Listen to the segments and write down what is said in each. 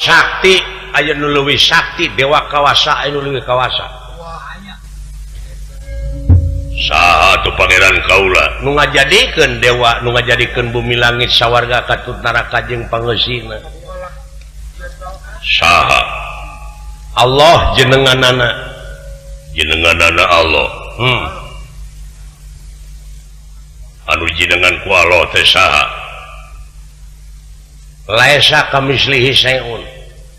Sakti aya nu leuwih sakti, dewa kawasa aya nu leuwih kawasa. Saha tuh pangeran kaula? Nu ngajadikeun dewa, nu ngajadikeun bumi langit sawarga katut neraka jeung pangeusina. Saha? Allah jenenganana. Jenenganana Allah. Anu jenengan ku Allah teh saha? Laisa kamislihi syai'un.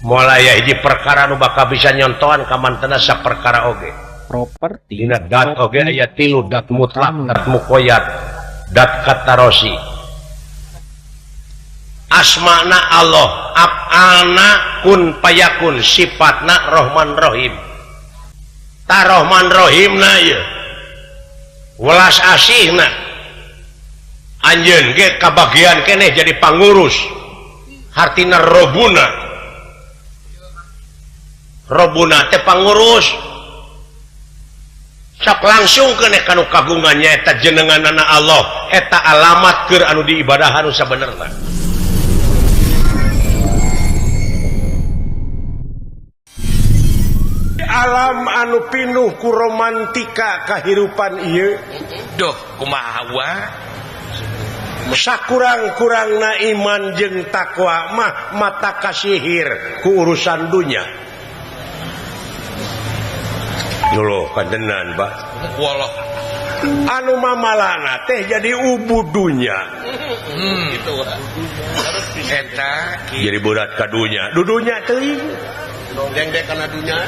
Moal aya hiji perkara nu bakal bisa nyontohan ka mantena saperkara oge. Properti dina dat oge aya tilu, dat mutlak, dat muqayyad, dat katarosi. Asmana Allah, af'alna kun payakun, sifatna Rahman Rahim. Ta Rahman Rahimna ieu welas asihna. Anjeun ge kabagian keneh jadi pangurus. Hartina robuna. Robuna teh pangurus. Sok langsung keneh kanu kagungan nyaeta jenenganana Allah, eta alamat keur anu diibadahan nu sabenerna. Alam anu pinuh ku romantika kahirupan ieu. Duh, kumaha wa? Sakurang-kurangna iman jeung takwa mah mata kasihir ku urusan dunya. Loh, kadenan, Pak. Walah. Anu mamalana teh jadi ubu dunya. Gitu. Eta jadi berat ka dunya. Dudunya teuing.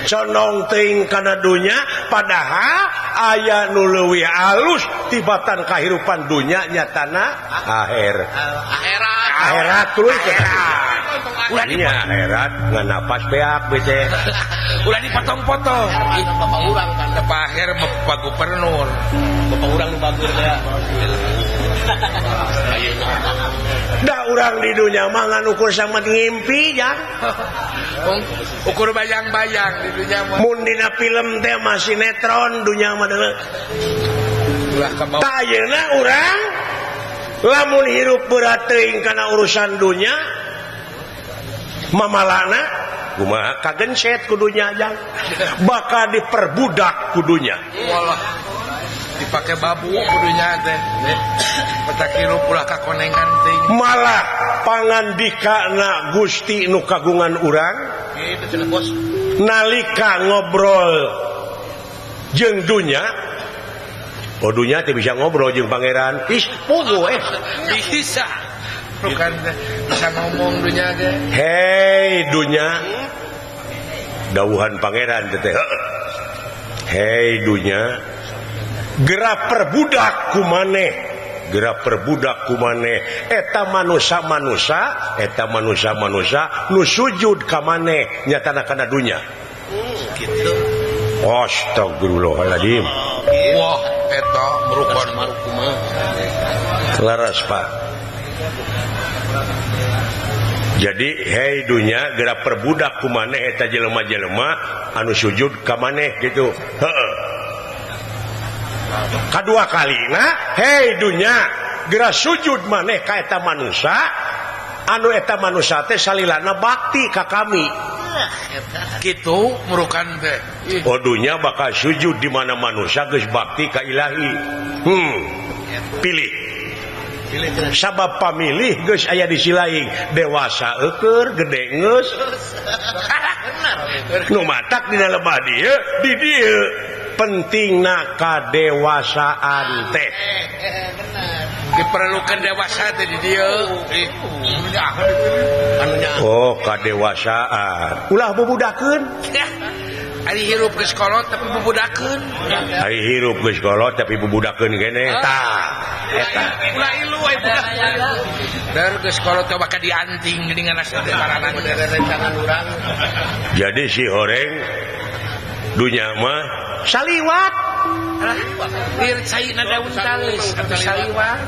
Condong teuing kana dunya, padahal aya nu leuwih alus tibatan kahirupan dunya nyatana akhir. Akhirat. Akhirat tuluy kana. Nya akhirat ngan napas beak bete. Ulah dipotong-potong. Bapak urang kan teu akhir Bapak Gubernur. Bapak urang nu bagus teh. Da urang di dunya mah ngan ukur samet ngimpi jang. Ukur bayang-bayang di dunya mah. Mun dina film teh mah sinetron dunya mah deuleu. Ulah ka tah ayeuna urang lamun hirup berat teuing kana urusan dunya mamalana kumaha kagenset ku dunya jang. Bakal diperbudak ku dunya. Walah. Dipakai babu kudunya teh. Petak hirup ulah kakonengan teuing. Malah pangandikana Gusti nu kagungan urang kitu cenah bos. Nalika ngobrol jeung dunya, oh dunya teh bisa ngobrol jeung pangeran. Ih, puguh Bisa. Bukan bisa ngomong dunya teh. Hei dunya. Dawuhan pangeran teh. Hei dunya, gerak perbudak kumaneh, gerak perbudak kumaneh, eta manusa-manusa, eta manusa-manusa nu sujud ka maneh nyatana kana dunya. Gitu. Astagfirullahaladzim. Wah, eta merupakan kumaha. Laras, Pak. Jadi hei dunya gerak perbudak kumaneh eta jelema-jelema anu sujud ka maneh gitu. Heeh. Kadua kalina hei dunya geura sujud maneh ka eta manusa anu eta manusa teh salilana bakti ka kami. Kitu murukan teh. Oh dunya bakal sujud di mana manusia geus bakti ka ilahi. Pilih. Sabab pamilih geus aya di silaing dewasa eueur gede geus. Nu matak dina lebah dieu di dieu pentingna kadewasaan teh. Diperlukan dewasa teh di dieu. Oh, kadewasaan. Ulah bubudakeun. Ari hirup geus kolot tapi bubudakeun. Ari hirup geus kolot tapi bubudakeun keneh. Tah, eta. Ulah ilu we budak. Der geus kolot teh bakal dianting geuningan asa teh paranan rencangan urang. Jadi si horeng dunya mah saliwat. Lir caina daun tales atau saliwat.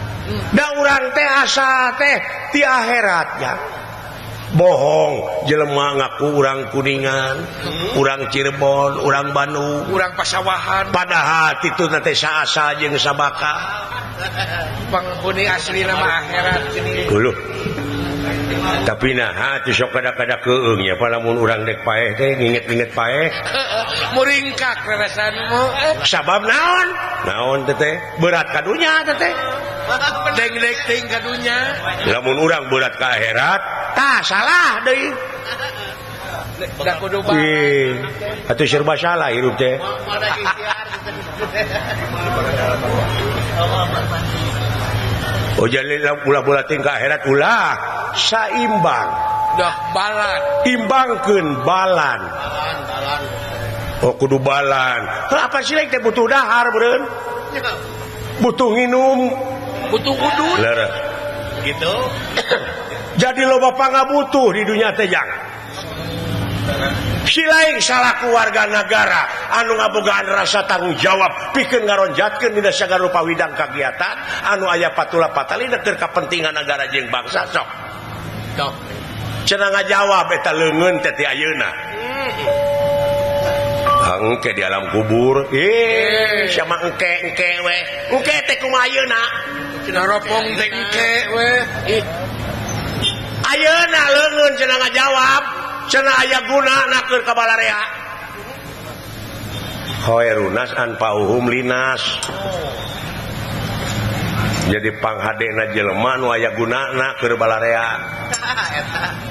Da urang teh asa teh ti akhirat ya. Bohong jelema ngaku urang Kuningan, urang Cirebon, urang Bandung, urang Pasawahan. Padahal titu teh saasa jeung sabaka. Penghuni asli nama akhirat gini. Dulu. Tapi nah hati sok kada-kada keung ya lamun urang dek paeh teh nginget-nginget paeh muringkak rarasanmu sabab naon naon teh berat ka dunya teh deng-deng ting ka dunya lamun urang berat ka akhirat tah salah deui da kudu atuh serba salah hirup teh. Oh jadi ulah bola tingkah akhirat ulah saimbang dah balan imbangkeun balan oh kudu balan apa sih teh butuh dahar beureun butuh nginum butuh udun leres gitu. Jadi loba pangabutuh di dunia teh jangan si lain salaku warga negara anu ngabogaan rasa tanggung jawab pikeun ngaronjatkeun dina sagala rupa widang kagiatan anu aya patula patalina keur kapentingan negara jeung bangsa sok sok cenah ngajawab eta leungeun teh ti ayeuna engke di alam kubur sama engke engke we engke teh kumaha ayeuna cenah ropong teh engke we ayeuna leungeun cenah ngajawab cenah aya guna nakeun ka balarea khairunas anfa'uhum linas jadi panghadena jelema nu aya gunana keur balarea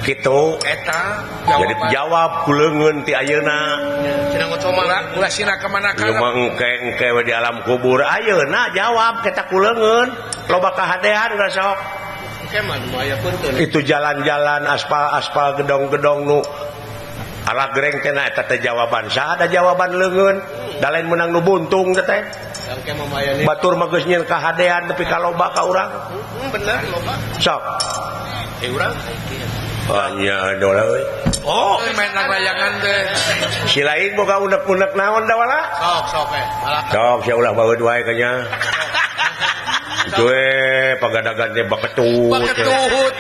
kitu eta jadi jawab ku leungeun ti ayeuna cenah ngocoma ulah sina ka mana kana mah engke-engke we di alam kubur ayeuna jawab kita ku leungeun loba kahadean geus sok itu jalan-jalan aspal-aspal gedong-gedong nu ala gereng teh na eta teh jawaban saha ada jawaban leungeun da lain meunang nu buntung teh batur mah geus nyieun kahadean nepi ka loba ka urang bener loba sok urang nya dola euy oh main layangan teh si lain boga unek-unek naon da wala sok sok we sok sia ulah baeud wae kanya itu pagadagan teh baketut baketut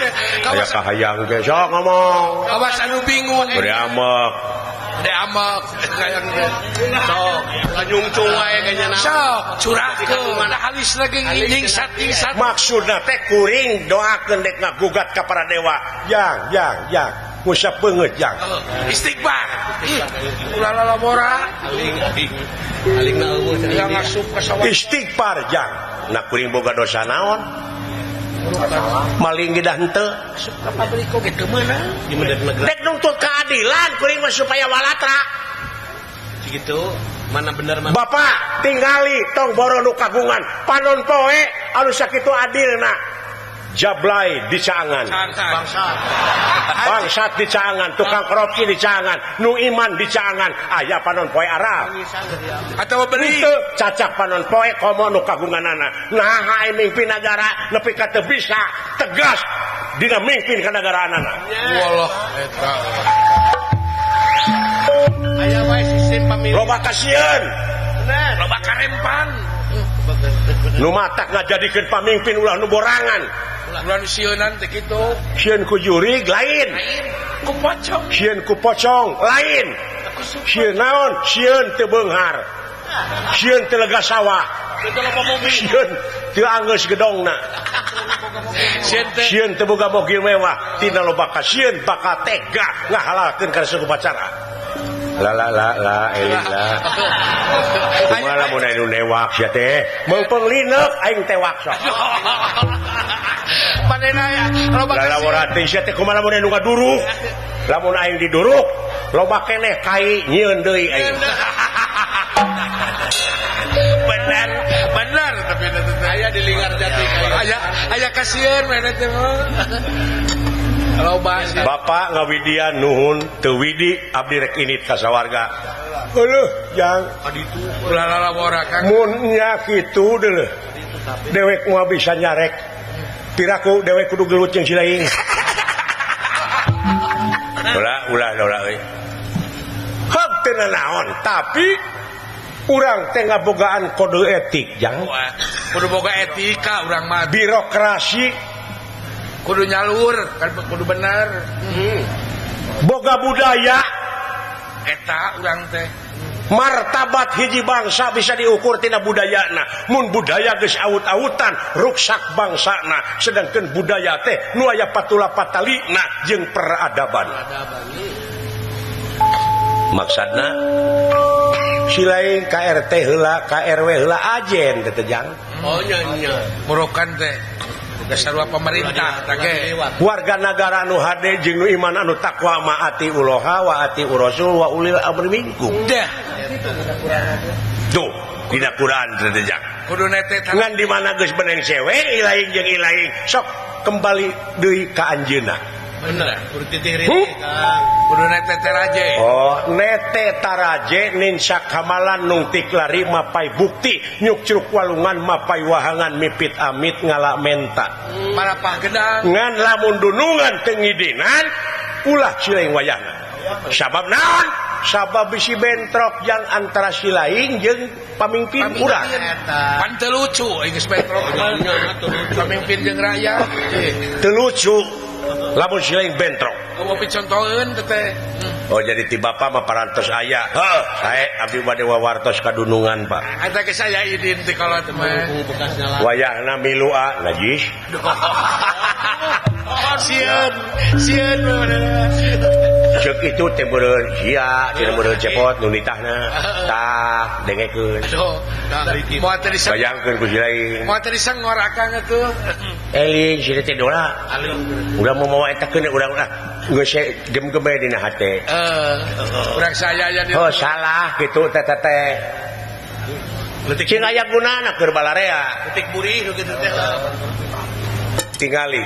aya kahayang teh sok ngomong awas anu bingung bade amek bade amek kahayang teh sok lanyungcung wae kayanya sok curahkeun halis lagi nyingsat-nyingsat maksudna teh kuring doakeun dek ngagugat ka para dewa jang jang jang ngusap beungeut jang istighfar ulah lalabora aling aling na eueuh ngasup ka sawah istighfar jang nah kuring boga dosa naon maling gedah henteu ka pabrik oge teu meunang dek nuntut keadilan kuring mah supaya walatra gitu mana bener mana bapak tingali tong boro nu kagungan panon poe anu sakitu adilna jablay di caangan bangsat bangsat di caangan tukang keroki di caangan nu iman di caangan aya panon poe Arab atau beli cacak panon poe komo nu kagunganana nah ai mingpin nagara nepi ka teu bisa tegas dina mingpin ka nagaraanana wallah eta aya wae sistem pemilu loba kasieun bener loba karempan nu matak ngajadikeun pamimpin ulah nu borangan ulah nu sieunan teh kitu sieun ku jurig lain ku pocong sieun ku pocong lain sieun naon sieun teu beunghar sieun teu lega sawah sieun teu anggeus gedongna sieun teu boga mobil mewah tina loba kasieun bakal tega ngahalalkeun kana upacara la la la la eling la kumaha lamun anu newak sia teh meungpeung lineuk aing tewak sok panena ya loba lalawara teh sia teh kumaha lamun anu ngaduruk lamun aing diduruk loba keneh kai nyieun deui aing bener bener tapi aya di Linggar Jati aya aya kasieun maneh teh Bapak ngawidian nuhun teu widi abdi rek init ka sawarga. Euleuh jang ulah lalawora Kang. Mun nya kitu deuleuh. Dewek moal bisa nyarek. Piraku dewek kudu gelut jeung si lain. Ulah ulah ulah euy. Heug teu nanaon tapi urang teh ngabogaan kode etik jang. Kudu boga etika urang mah. Birokrasi kudu nyalur kan kudu bener. Boga budaya eta urang teh Martabat hiji bangsa bisa diukur tina budayana. Mun budaya geus awut-awutan ruksak bangsana, sedangkan budaya teh nu aya patula patalina jeung peradaban. Maksudna si lain KRT heula, KRW heula ajen teh jang. Oh nya nya. Murokan teh sarua pemerintah teh. Warga nagara anu hade jeung nu iman anu takwa maati uloha wa ati urasul wa ulil amri minkum. Dah. Tuh, dina Quran teh jang. Kudu nete ngan di mana geus beneng cewe ilaing jeung ilaing sok kembali deui ka anjeunna. Bener, kudu titih ritih Kang. Kudu nete taraje. Oh, nete taraje ninsa kamalan nungtik lari mapai bukti nyukcruk walungan mapai wahangan mipit amit ngala menta. Marapah gedang. Ngan lamun dunungan teu ngidinan ulah silaing wayahna. Sabab naon? Sabab bisi bentrok yang antara silaing jeung pamimpin urang. Pan teu lucu geus bentrok. Pamimpin jeung rakyat. Teu lucu. Lamun silaing bentrok. Mau picontoheun teh. Oh jadi ti bapa mah parantos aya. Heuh, sae abdi bade wawartos kadunungan, Pak. Eta ge saya idin ti kolot mah. Wayahna milu a najis. Sieun, sieun Ceuk itu teh meureun sia, teh meureun cepot nu nitahna. Tah, dengekeun. Aduh, moal teh diseng. Bayangkeun ku silaing. Moal teh disengor akang atuh. Eling si teh dola. Urang mau mawa eta keun urang ah geus gemgeme dina hate. Urang saya aya di. Oh salah kitu teh teh. Leutik cing aya gunana keur balarea. Leutik burih nu kitu teh. Tingali.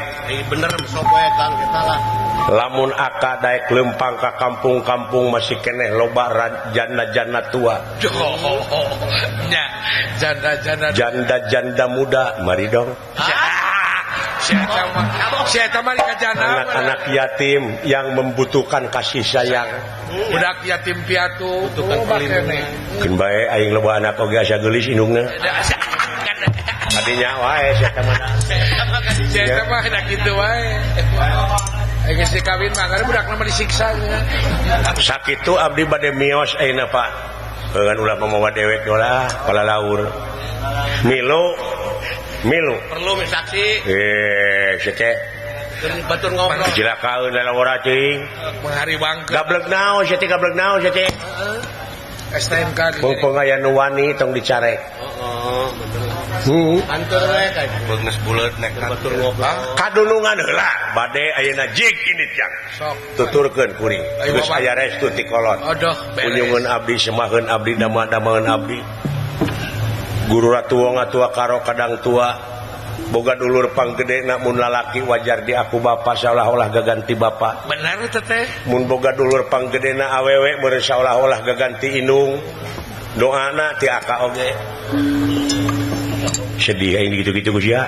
Bener sok we Kang eta lah. Lamun aka daek lempang ka kampung-kampung masih keneh loba janda-janda tua. Nya, janda-janda janda-janda muda, mari dong. Anak-anak yatim yang membutuhkan kasih sayang. Budak yatim piatu. Keun bae aing loba anak oge asa geulis indungna. Tadinya wae sia teh mah. Sia mah da kitu wae. Geus dikawin mah karena budakna mah disiksa nya. Sakitu abdi bade mios ayeuna Pak. Heuan ulah mamawa dewek dolah palalaur. Milu milu. Perlu saksi. Sia teh. Batur ngobrol. Cilakaeun lalawara cing. Menghariwangkeun. Gablek naon sia teh gablek naon sia teh. STMK. Mumpung aya nu wani tong dicarek. Heeh, bener. Antur we ka geus buleut nek batur ngobrol. Kadulungan heula bade ayeuna jig ini jang. Sok tuturkeun kuring. Geus aya restu ti kolot. Aduh, kunyungeun abdi semaheun abdi dama-damaeun abdi. Guru ratu wong tua karo kadang tua. Boga dulur panggedena mun lalaki wajar di aku bapa seolah-olah gaganti bapa. Benar teh. Mun boga dulur panggedena awewe meureun seolah-olah gaganti indung. Doana ti aka oge. Sedih aing gitu-gitu ku sia.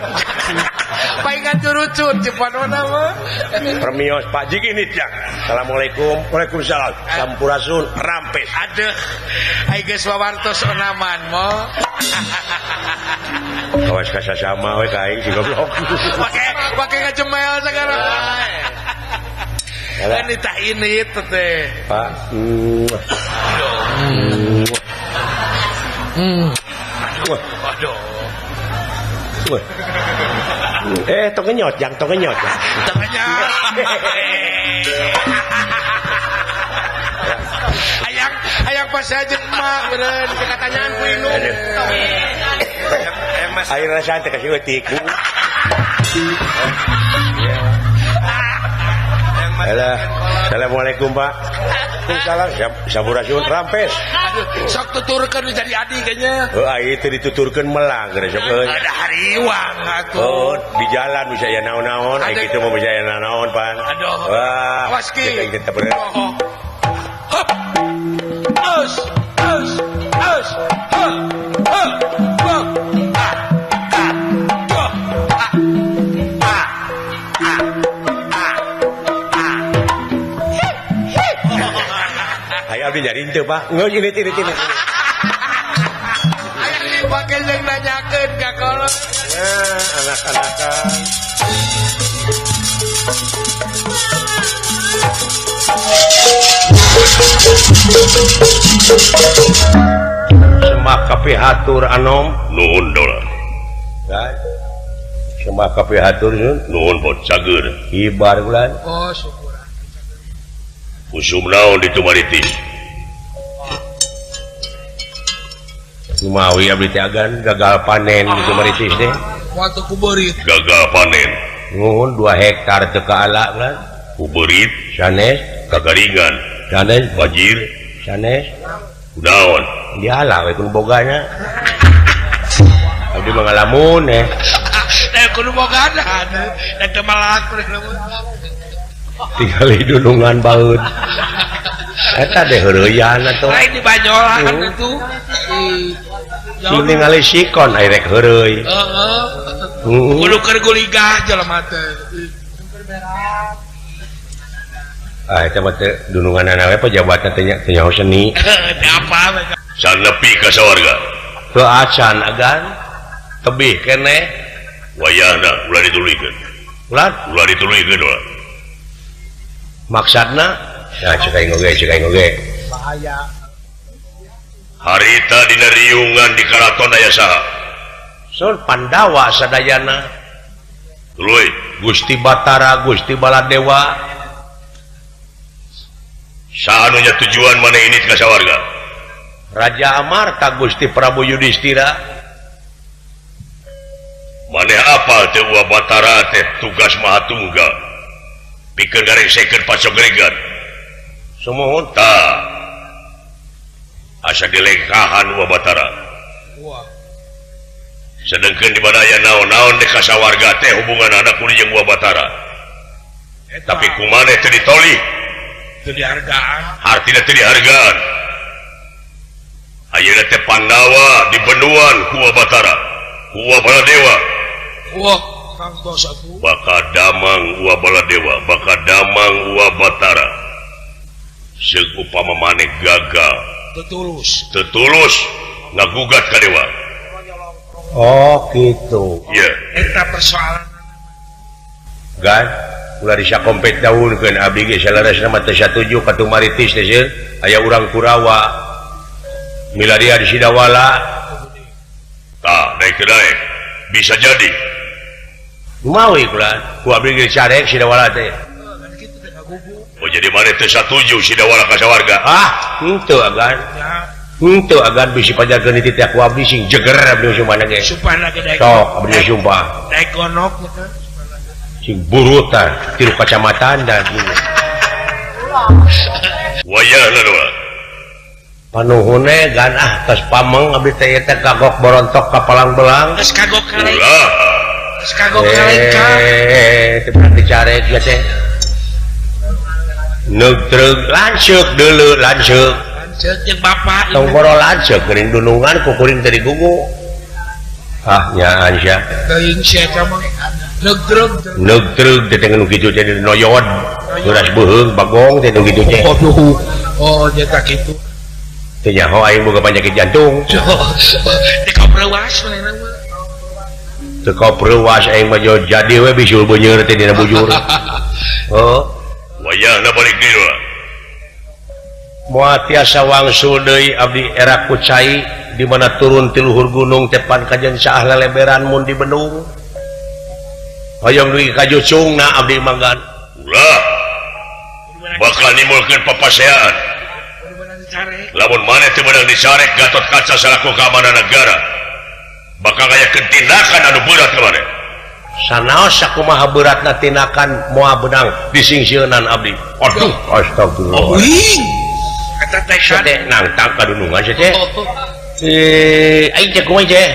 Paingan curucut cepat mana mah. Permios Pak Jig ini jang. Assalamualaikum. Waalaikumsalam. Sampurasun rampes. Aduh. Ai geus wawartos onaman mo. Awas kasasama we ka aing si goblok. Pake pake ngajemel sagala. Kan itah ini teh. Pak. Aduh. Aduh. Tong ngenyot, jang tong ngenyot. Tong ngenyot. Hayang hayang pas aja emak beureun katanyaan ku indung. Aing rasa teh kasih eutik. Alah, assalamualaikum Pak. Waalaikumsalam. Sampurasun rampes. Aduh, sok tuturkeun jadi adi kayaknya. Heuh, ai teu dituturkeun melang geus sok euy. Ada hariwang atuh. Oh, di jalan bisa aya naon-naon, ai kitu mah bisa aya naon-naon pan. Aduh. Wah, awas ki. Kita bener. Hop. Aus, aus, aus. Hop, hop, hop. A, a, a, a, a, a, a. Ayo abdi nyari teu Pak. Geus ini ini ini. Aya pake jeung nanyakeun ka kolot. Ya, anak-anakan. kapihatur anom nuhun dolar. Sembah kapihatur sun nuhun bot cager. Ibar bulan. Oh syukur. Usum naon di Tumaritis? Kumawi abdi teh agan gagal panen di Tumaritis teh. Waktu kuberit. Gagal panen. Nuhun 2 hektar teu kaala bulan. Kuberit sanes kagaringan. Sanes banjir sanes. Kunaon? Diala we kun bogana. Abdi mah ngalamun eh. Kudu bogana. Da teu malak Tinggali dunungan baeud. Eta deh heureuyan atuh. Lain di Banyolan atuh. Sing ningali sikon aya rek heureuy. Heeh. Kudu keur guligah jelema teh. Ah eta mah teh dununganana we pejabatna teh nya teu nyaho seni. Teh apa we. Can nepi ka sawarga. Teu acan agan. Tebih keneh. Wayahna ulah dituluykeun. Ulah? Ulah dituluykeun ulah. Maksudna ya cek aing oge. Bahaya. Harita dina riungan di karaton aya saha? Sun Pandawa sadayana. Tuluy Gusti Batara, Gusti Baladewa. Saha nu nya tujuan maneh ini ka sawarga? Raja Amarta Gusti Prabu Yudhistira. Maneh apal teh Wa Batara teh tugas Maha Tunggal. Pikeun garengsekeun pacogregan. Sumuhun tah. Asa dilengkahan Wa Batara. Wah. Sedengkeun di mana aya naon-naon di kasawarga teh hubunganana kudu jeung Wa Batara. Tapi kumaneh teu ditoli? Teu dihargaan. Hartina teu dihargaan. Ayeuna teh Pandawa di benduan ku Wa Batara, ku Wa Baladewa. Wah. Baka damang Wa Baladewa, baka damang Wa Batara. Seug upama maneh gagal, tetulus ngagugat ka dewa. Oh gitu. Iya. Eta persoalan. Gan, ulah disakompet daunkeun abdi ge saleresna mah teu satuju ka Tumaritis teh sieun aya urang Kurawa. Miladia di Sidawala. Tah, daek teu daek. Bisa jadi. Mawi kula, ku abdi ge carek Sidawala teh. Oh jadi maneh teu satuju Sidawala ka sawarga? Ah, henteu agan. Henteu agan bisi pajarkeun dititah ku abdi sing jeger abdi sumpahna ge. Sumpahna ge daek. Sok abdi sumpah. Daek gonok teh. Sing burutan tilu kacamatan dan wayahna doa. Panuhune gan ah tos pameng abdi teh ieu teh kagok borontok ka palang-belang. Geus kagok kaleng. Ulah. Geus kagok kalengka. Teu pernah dicarek ieu teh. Neug lanceuk deuleu lanceuk. Lanceuk jeung bapak. Tong boro lanceuk geuning dunungan ku kuring teh digugu. Ah nyaan sia. Teuing sia eta mah. Neug-treug. Neug-treug teh nu kitu teh noyod. Beras beuheung bagong teh nu kitu teh. Oh, nya kitu. Teu nyaho aing boga penyakit jantung. Teu kapreuwas manehna mah. Teu kapreuwas aing mah jadi we bisul beuneur teh dina bujur. Oh, wayahna balik deui lah. Moal tiasa wangsul deui abdi era ku cai di mana turun ti luhur gunung teh pan kajen saah leleberan mun di bendung. Hoyong dugi ka jucungna abdi manggan. Ulah. Bakal nimbulkeun papaseaan. Lamun maneh teu meunang dicarek Gatot Kaca salaku keamanan negara bakal ngayakeun tindakan anu berat ka maneh. Sanaos sakumaha beratna tindakan moal beunang disingsieunan abdi. Aduh, astagfirullah. Oh, uing. Eta teh teh nangtang ka dunungan sia teh. Aing teh kumaha teh?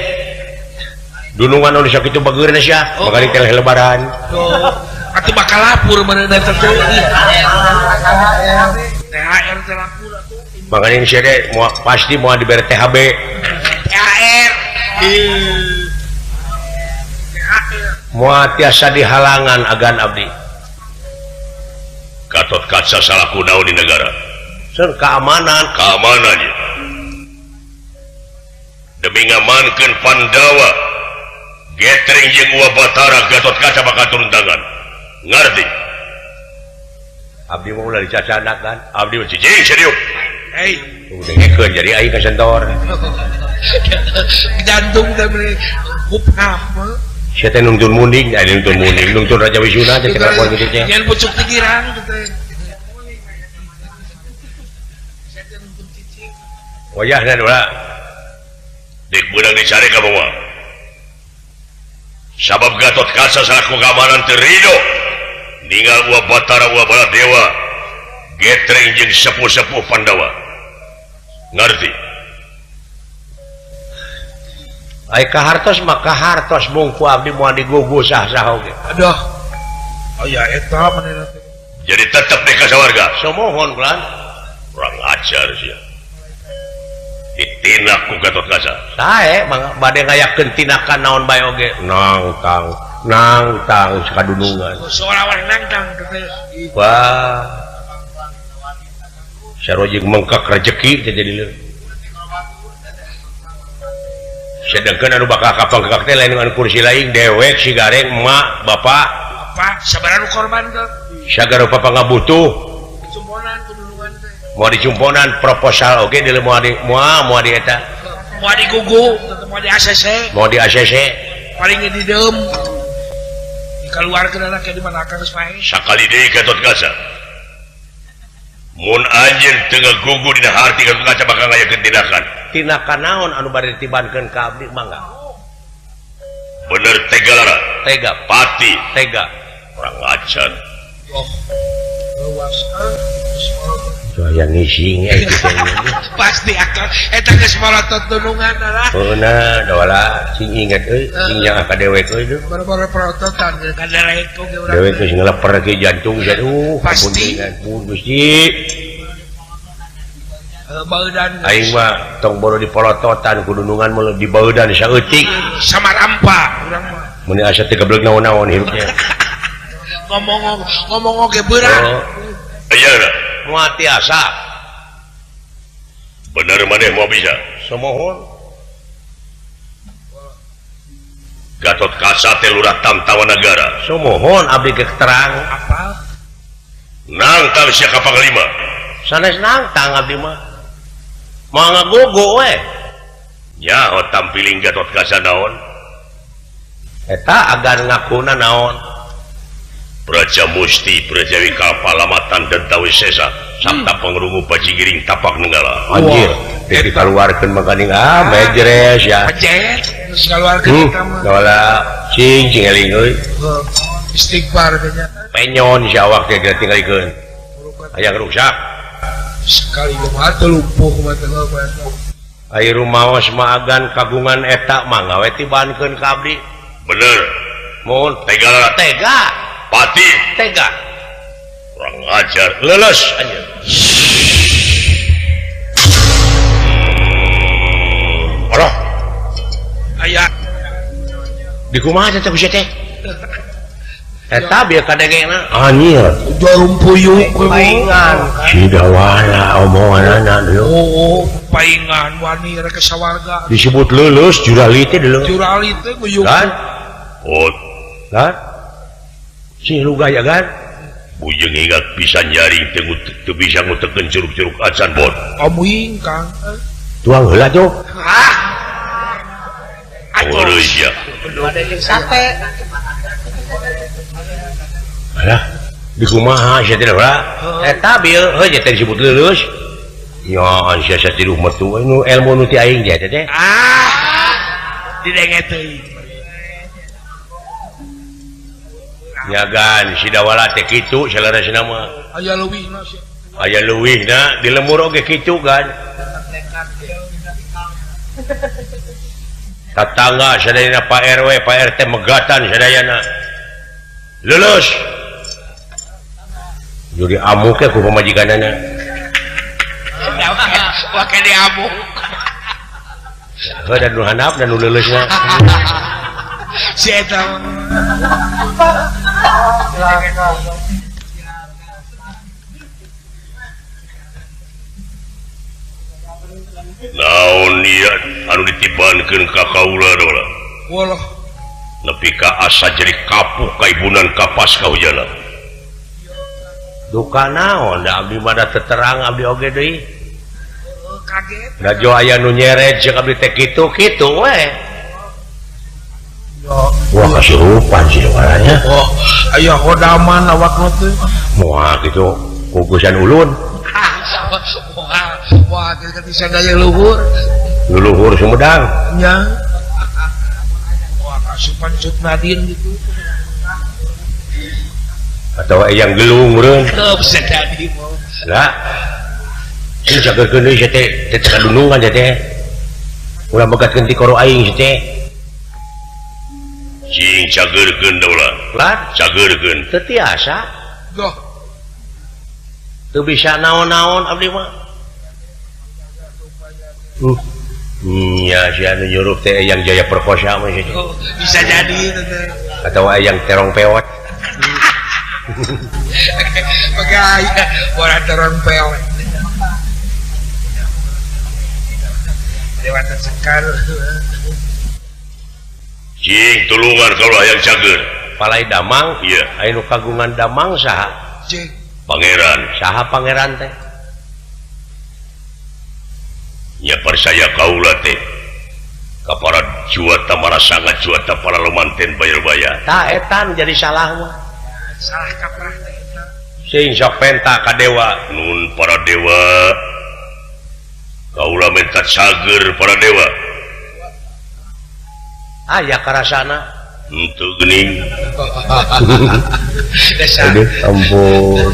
Dunungan anu sakitu bageurna sia, bakal teh lebaran. Atuh bakal lapur manehna teh. THR teh lapur atuh. Makanya sia teh pasti moal dibere THB. THR. Moal tiasa dihalangan agan abdi. Gatot Kaca salaku naon di negara? Sun keamanan, keamanan ya. Demi ngamankeun Pandawa, getring jeung Wa Batara Gatot Kaca bakal turun tangan. Ngarti? Abdi mah ulah dicacanak kan? Abdi mah cicing serius. Hei, dengekeun jadi aing kasentor. Jantung teh meuni hupnap. Sia teh nungtun munding, aya nungtun munding, nungtun Raja Wisuna teh kelakuan kitu teh. Nyen pucuk pikiran teh. Wayahna dola. Dik beunang dicari ka moal. Sabab Gatot Kaca salaku keamanan teu rido. Ninggal Ua Batara Ua Baladewa getreng jeung sepuh-sepuh Pandawa. Ngarti? Ai kahartos mah kahartos mung ku abdi moal digugu sah-sah oge. Aduh. Oh ya eta manehna teh. Jadi tetep deh ka sawarga. Somohon kulan. Kurang ajar sia. Ditindak ku Gatot Kaca. Sae bade ngayakeun tinakan naon bae oge. Nangtang, nangtang sakadunungan. Seolah-olah nangtang teh. Wah. Sarua jeung mengkak rejeki teh jadi leuh. Sedangkan anu bakal kapangkak teh lain anu kursi lain dewek si gareng emak bapak. Bapak sabaraha nu korban teh? Sagara papa ngabutuh. Dicumponan kudunungan teh. Moal dicumponan proposal oge deuleu moal di moal moal di eta. Moal digugu, moal di ACC. Moal di ACC. Paling di deum. Dikaluarkeun anak di mana akang geus paeh. Sakali deui Gatot Kaca. Mun anjeun teu ngagugu dina harti Gatot Kaca bakal ngayakeun tindakan. Tindakan naon anu bade ditibankeun ka abdi mangga? Bener tega lara. Tega. Pati. Tega. Kurang ajar. Oh. Luas ah. Yang ngising ya gitu. Pasti akan eta geus morotot dunungan lah. Heuna dola sing inget euy sing yang ka dewek euy duh. Baru-baru perototan kaderek oge urang. Dewek geus ngeleper ke jantung aduh pasti. Gusti. Baudan aing mah tong boro diporototan ku dunungan mah di baudan saeutik. Samarampa urang mah. Mun asa teu geblek naon-naon hirupnya. Ngomong ngomong oge beurang. Aya moal tiasa. Bener maneh moal bisa. Somohon. Gatot Kaca teh lurah Tamtawa Nagara. Somohon abdi ge terang. Apal? Nangtang sia ka panglima. Sanes nangtang abdi mah. Moal ngagugu we. Nyaho tampiling Gatot Kaca naon? Eta agan ngakuna naon? Praja Musti Prajawi Kapalamatan dan Tawisesa sabta pangrungu bajigiring tapak nenggala. Anjir, teh dikaluarkeun mah geuning ah mejres ya. Pejet geus kaluarkeun eta mah. Dola cing cing eling euy. Istighfar teh nya. Penyon si awak teh tinggalikeun. Aya rusak. Sekali mah teu lumpuh kumaha teh. Ai rumaos mah agan kagungan eta mangga we tibankeun ka abdi. Bener. Mun tega tega. Pati tega. Kurang ajar. Lulus anjir. Aduh. Aya. Di kumaha teh teh teh? Eta bieu kadegena. Anjir. Jarum puyuh paingan. Sidawala omonganana deui. Oh, paingan wani rek sawarga. Disebut lulus jurali teh deuleu. Jurali teh guyuh. Kan? Oh. Kan? Sing luga ya kan? Bujeng ingat bisa nyaring teu bisa ngutekeun curug-curug acan bot. Amuing Kang. Tuang heula tuh. Hah. Atuh ya. Bade jeung sate. Alah, di kumaha sia teh heula? Eta bieu heuh nya teh disebut leuleus. Ya sia satiruh metu nu ilmu nu ti aing teh teh. Ah. Didenge teuing. Nyagan sidawala teh kitu saleresna mah. Aya leuwihna sia. Aya leuwihna di lemur oge kitu kan. Tatangga sadayana Pak RW, Pak RT megatan sadayana. Lulus. Jadi amuk ku pamajikanana. Wah ke diamuk. Heuh dan nu handap dan nu leuleusna. Si eta naon ieu anu ditibankeun ka kaula dola. Walah. Nepi ka asa jadi kapuh kaibunan kapas kahujana. Duka naon da abdi mah da teterang abdi oge deui. Kaget. Rajo aya nu nyeret jeung abdi teh kitu kitu we. Wah kasurupan sih waranya. Oh, aya hodaman awakna teh. Moal kitu kukusan ulun. Wah, wah kitu bisa daya luhur. Luhur Sumedang. Nya. Wah kasupan Cut Nadin gitu. Atau yang gelung meureun. Teu bisa jadi mah. Lah. Sing jageurkeun deui teh teh kadunungan teh. Ulah megatkeun ti koro aing teh. Cing cageurkeun daulah. Lah cageurkeun. Teu tiasa. Goh. Teu bisa naon-naon abdi mah. Nya si anu nyuruh teh yang jaya perkosa mah sih. Oh, bisa jadi teh. Atau yang terong pewot. Bagaya orang terong pewot. Lewatan sekar. Cing tulungan kalau hayang cager. Palai damang, iya. Aya nu kagungan damang saha? Cing. Pangeran. Saha pangeran teh? Nya percaya kaula teh. Ka para juata marasangat juata para lumanten bayar-bayar. Tah eta nu jadi salah mah. Salah kaprah teh eta. Sing sok penta ka dewa. Nun para dewa. Kaula minta cager para dewa. Aya karasana henteu geuning. Aduh ampun.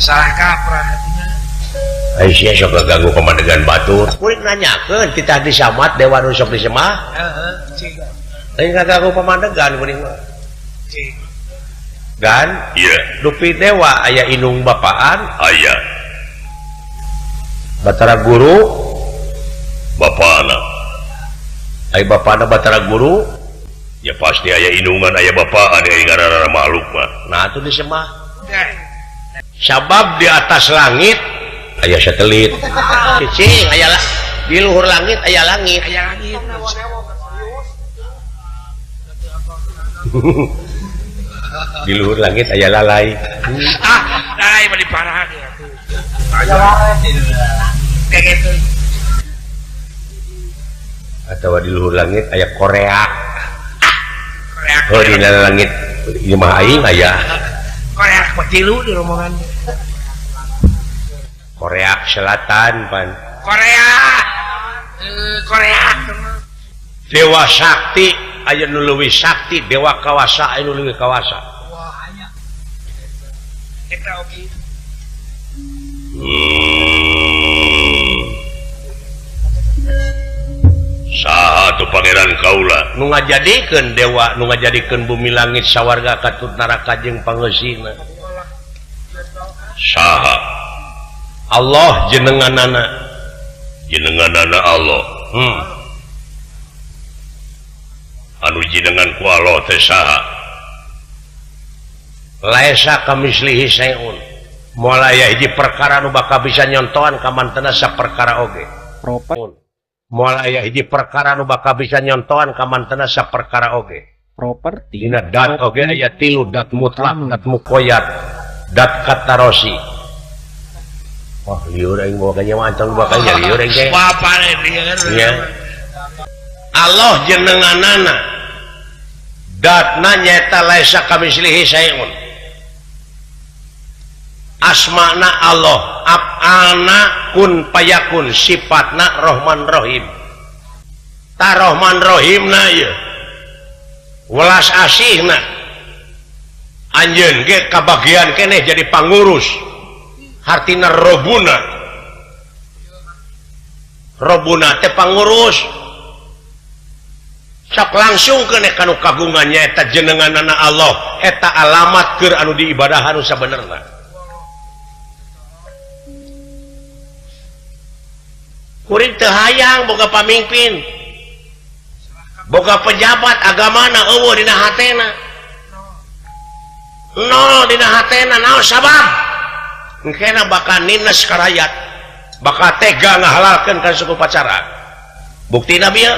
Salah kaprah hatinya. Aisyah sok ganggu pamandegan batur. Kuring nanyakeun titah disamat dewa nu sok disemah. Heeh, cing. Lain ngaganggu pamandegan kuring mah. Cing. Gan? Iya. Dupi dewa aya inung bapaan? Aya. Batara guru bapana. Aya bapana Batara Guru ya pasti aya inungan aya bapaan aya ngaranna makhluk mah. Nah atuh disemah. Sabab di atas langit aya satelit. Cicing aya di luhur langit aya langit. Aya langit. Di luhur langit aya lalai. Ah, lalai mah diparah ya tuh. Aya lalai. Kayak gitu. Atau di luhur langit aya Korea. Korea. Oh di langit imah aing aya. Korea tilu di rombongan. Korea Selatan pan. Korea. Korea. Dewa Sakti aya nu leuwih sakti, dewa kawasa aya nu leuwih kawasa. Wah, aya. Eta oge. Saha tuh pangeran kaula nu ngajadikeun dewa nu ngajadikeun bumi langit sawarga katut neraka jeung pangeusina. Saha? Allah jenenganana. Jenenganana Allah. Anu jenengan ku Allah teh saha? Laisa kamislihi syai'un. Moal aya hiji perkara nu bakal bisa nyontohan ka mantena saperkara oge. Proper. Moal aya hiji perkara nu bakal bisa nyontohan ka mantena saperkara oge. Properti. Dina dat oge aya tilu, dat mutlak, dat muqayyad, dat katarosi. Wah, lieur aing bawa kanya mancang bakal nya lieur aing teh. Wah, pare lieur. Iya. Allah jenenganana. Datna nyaeta laisa kamislihi syai'un. Asmana Allah, af'alna kun payakun, sifatna Rahman Rahim. Ta Rahman Rahimna ieu. Welas asihna. Anjeun ge kabagian keneh jadi pangurus. Hartina robuna. Robuna teh pangurus. Sok langsung keneh kanu kagungan nyaeta jenenganana Allah, eta alamat keur anu diibadahan nu sabenerna. Kuring teu hayang boga pamimpin, boga pejabat agamana eueuh dina hatena. Nol dina hatena naon sabab? Engkena bakal nines ka rakyat, bakal tega ngahalalkeun ka suku pacara. Buktina bieu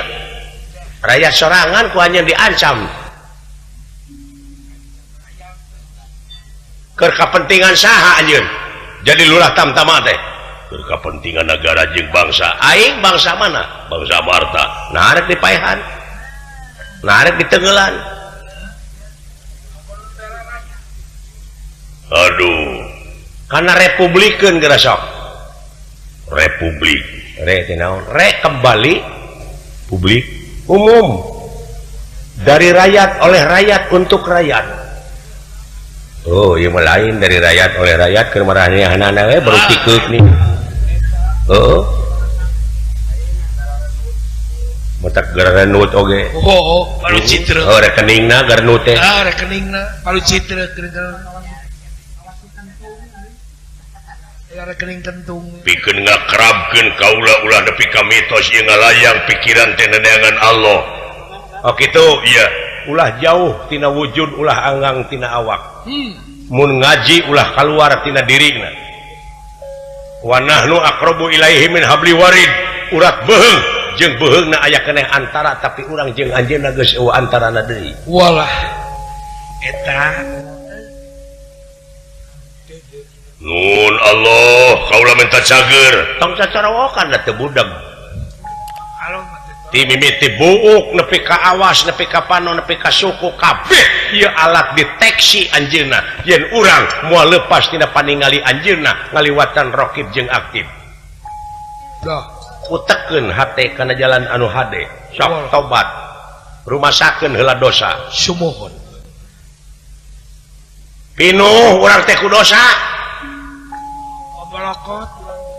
rakyat sorangan ku anjeun diancam. Keur kapentingan saha anjeun? Jadi lurah tamtama teh. Keur kapentingan negara jeung bangsa. Aing bangsa mana? Bangsa Marta. Nah arek dipaehan. Nah arek ditenggelan. Aduh. Karena republikeun geura sok. Republik. Re teh naon? Re kembali publik umum. Dari rakyat oleh rakyat untuk rakyat. Oh, ieu mah lain dari rakyat oleh rakyat keur maranehanana we baru tikeuk nih. Heeh. Matak gerenut oge. Oh, baru citra. Oh, rekeningna gerenut teh. Ah, rekeningna baru citra gerenut. Ya rekening kentung. Pikeun ngakrabkeun kaula ulah nepi ka mitos ieu ngalayang pikiran teh neneangan Allah. Oh kitu, iya. Ulah jauh tina wujud, ulah anggang tina awak. Mun ngaji ulah kaluar tina dirina. Wa nahnu aqrabu ilaihi min habli warid. Urat beuheung jeung beuheungna aya keneh antara tapi urang jeung anjeunna geus eueuh antarana deui. Walah. Eta Nun Allah, kaula minta cager. Tong cacarawokan da teu budeg. Ti mimiti buuk nepi ka awas nepi ka panon nepi ka suku kabeh ieu alat deteksi anjeunna yen urang moal lepas tina paningali anjeunna ngaliwatan rokib jeung aktif. Utekeun hate kana jalan anu hade sok tobat rumasakeun heula dosa sumuhun pinuh urang teh ku dosa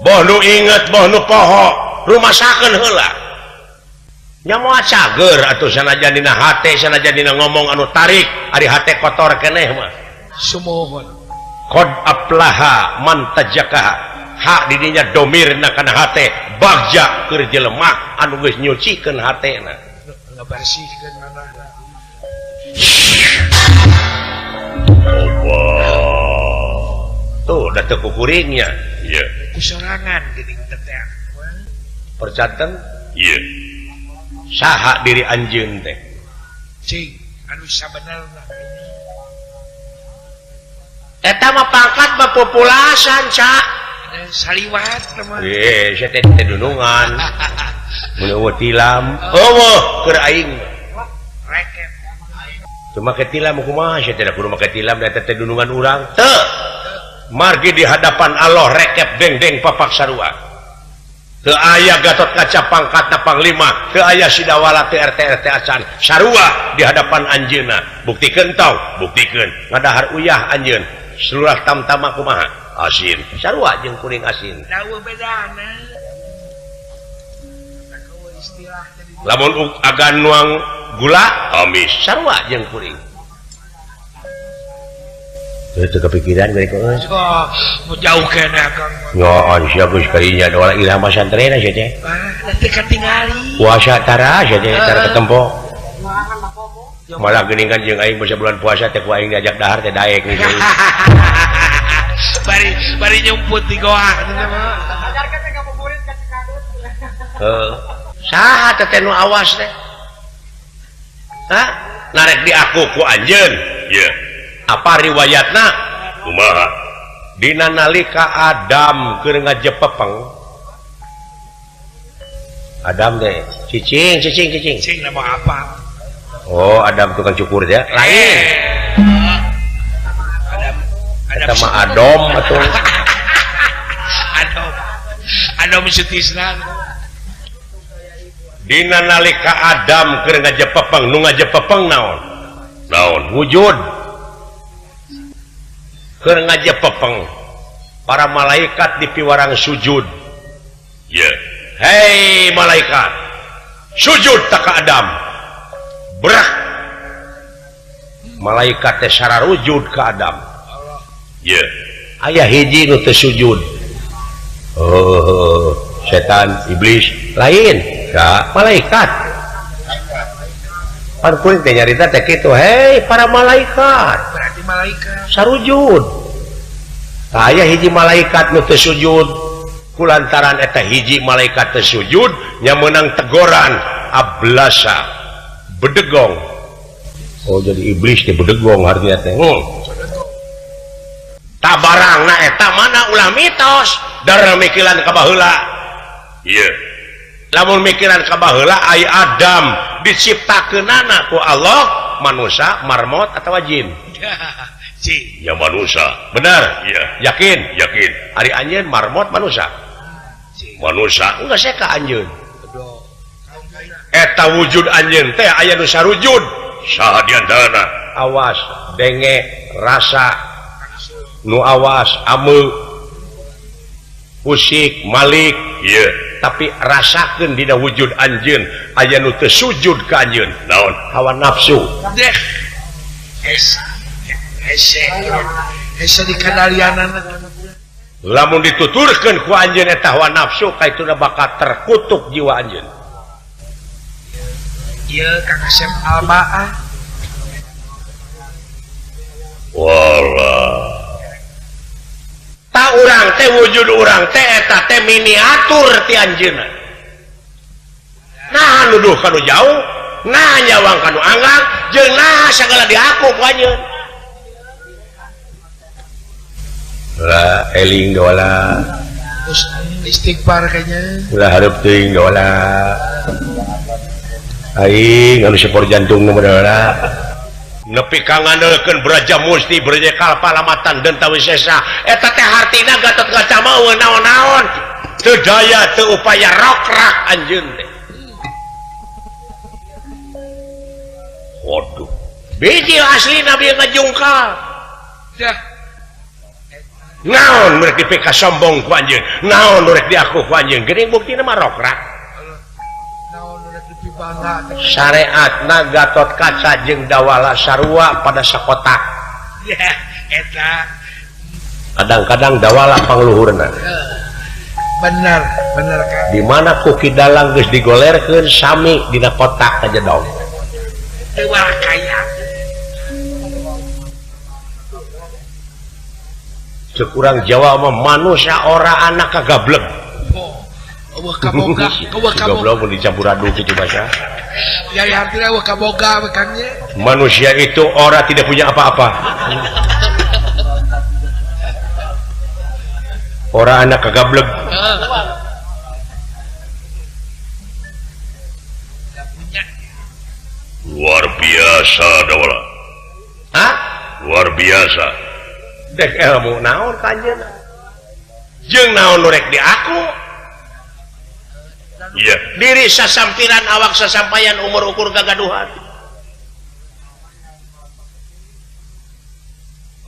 boh nu inget boh nu poho rumasakeun heula nya moal cager atuh sanajan dina hate sanajan dina ngomong anu tarik ari hate kotor keneh mah sumuhun qad aflaha man tajakaha hak didinya domirna kana hate bagja keur jelema anu geus nyucikeun hatena ngabersihkeun manahna. Allah tuh da teu kukuringnya ieu kusorangan geuning teh percanten ieu saha diri anjeun teh cing anu sabenerna eta mah pangkat mah populasan ca saliwat mah sia teh teh dunungan mun eueuh tilam eueuh keur aing rekep teu make tilam kumaha sia teh da kudu make tilam da teh dunungan urang teu margi di hadapan Allah rekep deng-deng papak sarua. Teu aya Gatot Kaca pangkatna panglima, teu aya Sidawala teu RT RT acan, sarua di hadapan anjeunna. Buktikeun tau, buktikeun. Ngadahar uyah anjeun, seluruh tamtama kumaha? Asin. Sarua jeung kuring asin. Dawuh bedana. Lamun agan nuang gula, amis. Sarua jeung kuring. Itu kepikiran mereka. Oh, mau jauh kena Kang. Nyoon sia geus karinya doa ilham pasantren sia teh. Ah, teu katingali. Puasa tara sia teh tara ketempo. Malah geuning kan jeung aing basa bulan puasa teh ku aing diajak dahar teh daek nih. Bari bari nyumput di goa teh mah. Ajarkeun teh ngabuburit ka Cikadut. Heuh. Saha teh teh nu awas teh? Hah? Narek diaku ku anjeun. Ieu. Apa riwayatna? Kumaha? Dina nalika Adam keur ngajepepeng. Adam teh cicing cicing cicing. Cicing nama apa? Oh, Adam tukang cukur ya. Lain. Adam Adam mah Adom atuh. Adom. Adom Sutisna. Dina nalika Adam keur ngajepepeng, nu ngajepepeng naon? Naon? Wujud. Keur ngajepepeng para malaikat di piwarang sujud. Ye. Yeah. Hei malaikat, sujud tak ka Adam. Berak. Malaikat teh sararujud ka Adam. Ye. Yeah. Aya hiji nu teu sujud. Oh, setan, iblis, lain ka malaikat. Pan kuring teh nyarita teh kitu, hei para malaikat. Berarti malaikat sarujud. Aya hiji malaikat nu teu sujud. Kulantaran eta hiji malaikat teu sujud nya meunang tegoran ablasa bedegong. Oh jadi iblis teh bedegong artinya teh. Tabarangna eta mana ulah mitos. Darah mikiran ka baheula. Ieu. Lamun mikiran ka baheula ai Adam diciptakeunana ku Allah manusia, marmot atawa jin. Ya manusia. Benar? Iya. Yakin? Yakin. Ari anjeun marmot manusia. Manusia. Enggak saya ka anjeun. Eta wujud anjeun teh aya nu sarujud. Saha di antarana? Awas denge rasa nu awas ame usik malik. Iya. Tapi rasakeun dina wujud anjeun aya nu teu sujud ka anjeun. Naon? Hawa nafsu. Deh. Hese. Hese dikadalianana. Lamun dituturkeun ku anjeun eta hawa nafsu kaituna bakal terkutuk jiwa anjeun. Ieu Kang Asep Albaah. Walah. Ta urang teh wujud urang teh eta teh miniatur ti anjeunna. Nah nuduh kanu jauh, nah nyawang kanu anggang, jeung nah sagala diaku ku anjeun. Lah eling dola. Istighfar kayaknya. Ulah hareup teuing dola. Aing anu sepor jantung nu dola. Nepi ka ngandelkeun Braja Musti Braja Kalpa lamatan Denta Wisesa eta teh hartina Gatot Kaca mah eueuh naon-naon teu daya teu upaya rokrak anjeun teh. Waduh, biji aslina bieu ngajungkal. Dah. Naon rek dipika sombong ku anjeun, naon rek diaku ku anjeun, geuning buktina mah rokrak. Syariatna Gatot Kaca jeung Dawala sarua pada sakotak. Ya, eta. Kadang-kadang Dawala pangluhurna. Bener, bener kan. Di mana ku Ki Dalang geus digolerkeun sami dina kotak kajedong. Teu kaya. Ceuk urang Jawa mah manusia ora anak kagableg. Eueuh kaboga, eueuh kaboga. Goblok mun dicampur aduk kitu bahasa. Ya ya artinya eueuh kaboga we kan nya. Manusia itu ora tidak punya apa-apa. Ora anak kagableg. Luar biasa Dawala. Hah? Luar biasa. Dek ilmu naon ka anjeunna? Jeung naon nu rek di aku? Iya. Diri sasampiran awak sasampayan umur ukur gagaduhan.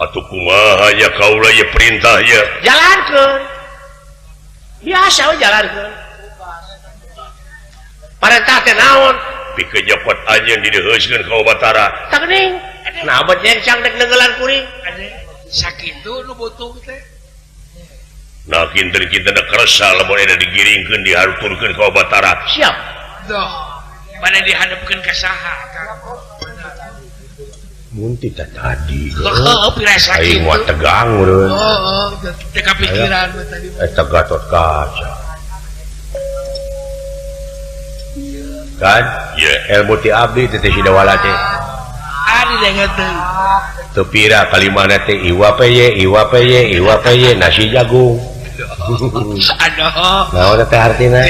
Atuh kumaha ya kaula ye perintah ya. Jalankeun. Biasa we jalankeun. Parentah teh naon? Pikeun nyopot anjeun dideheuskeun ka Batara. Tah geuning. Nah abet nyengsang dek neunggelan kuring. Sakitu nu butuh teh. Nah kinten-kinten kersa lamun eta digiringkeun dihaturkeun ka Batara. Siap. Doh, mana dihadapkeun ka saha Kang? Mun ti tadi. Heuh, pirasa kitu. Aing mah tegang urang. Heeh, teu kapikiran mah tadi. Eta Gatot Kaca. Kan? Iya. Ilmu ti abdi teh si Dawala teh. Ari dengar teh. Teu pira kalimana teh iwa peye, iwa peye, iwa peye nasi jagung. Aduh. Naon teh artina?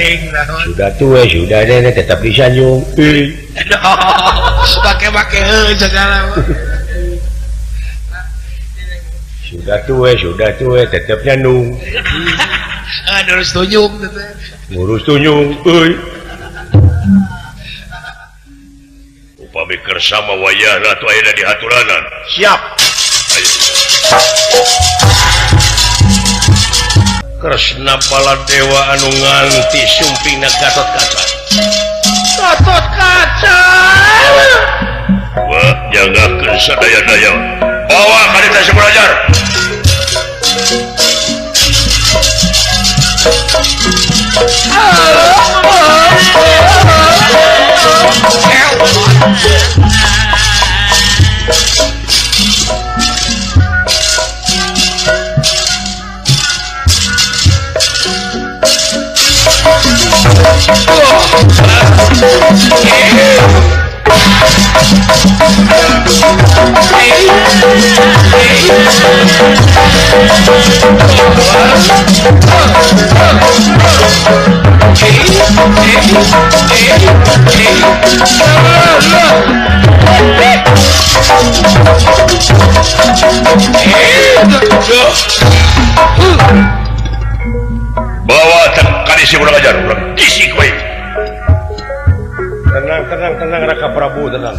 Sudah tua, sudah nenek tetap disanjung. Aduh. Pake-pake heuh segala. Sudah tua tetap nyandung. Ngurus tunjung teh. Ngurus tunjung euy. Upami kersa mah wayahna atuh ayeuna dihaturanan. Siap. Ayo. Kresna Baladewa anu nganti sumpingna Gatot Kaca. Gatot Kaca. Wah, jagakeun sadaya-daya. Bawa ka ditu belajar. Bawa kali si urang ajar urang kisik we. Tenang tenang tenang Raka Prabu tenang.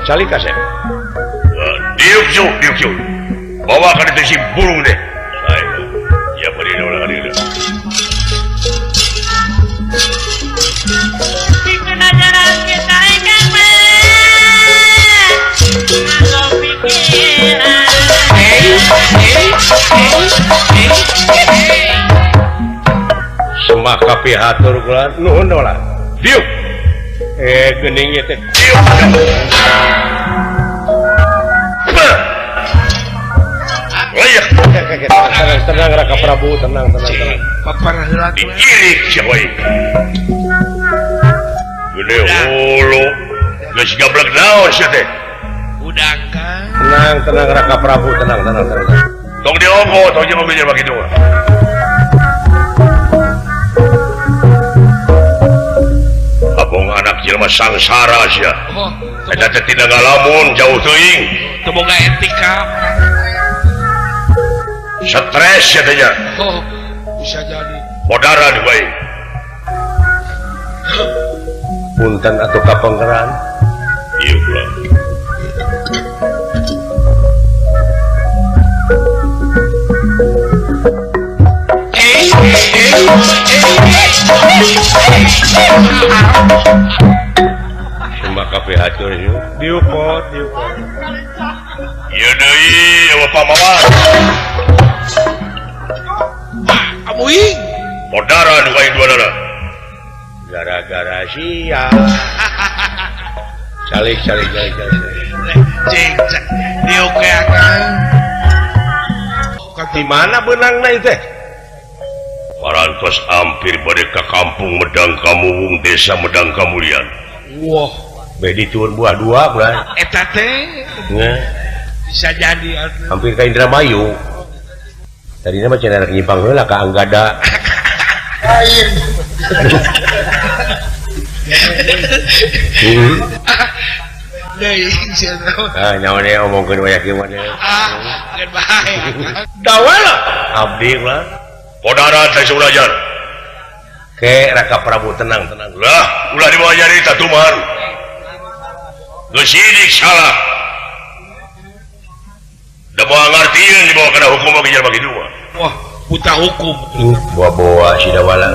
Calik kasep. Diuk juk, diuk juk. Bawa kan itu si burung deh. Ya beri orang ini. Semah kapihatur kula nuhun dola. Diuk. Geuning ieu teh. Diuk. Tenang, tenang Raka Prabu, tenang, tenang, tenang. Paparah heula tuh. Diirik sia we. Gede hulu. Geus gablek naon sia teh? Udang kan. Tenang, tenang Raka Prabu, tenang, tenang, tenang. Tong diogo, tong jeung mobil jelema kitu. Abong anak jelema sangsara sia. Eta teh tina ngalamun jauh teuing. Teu boga etika. Stres ya tanya. Oh, bisa jadi. Modaran bae. Punten atau kapengkeran? Ieu kula. Sembah kabeh atur yuk. Diupot, diupot. Ieu deui eueuh pamawan. Amuing. Modaran wae dua dana. Gara-gara sia. Calik calik calik calik. Cing, diokeakan. Di mana beunangna ieu teh? Parantos hampir bade ka kampung Medang Kamuwung, desa Medang Kamulian. Wah, bedi turun buah dua bulan. Eta teh. Bisa jadi atuh. Hampir ka Indramayu. Tadinya mah cenah rek nyimpang heula ka Anggada. Lain. Deui cenah. Ah, nyawa we omongkeun waya kieu mah. Ah, keun bae. Dawala abdi lah. Podara teh belajar. Ke Raka Prabu tenang tenang. Lah, ulah dibawa nyarita tuman. Geus sidik salah. Da moal ngartieun dibawa kana hukum oge jelema kitu mah. Wah, buta hukum. Bawa-bawa si Dawala.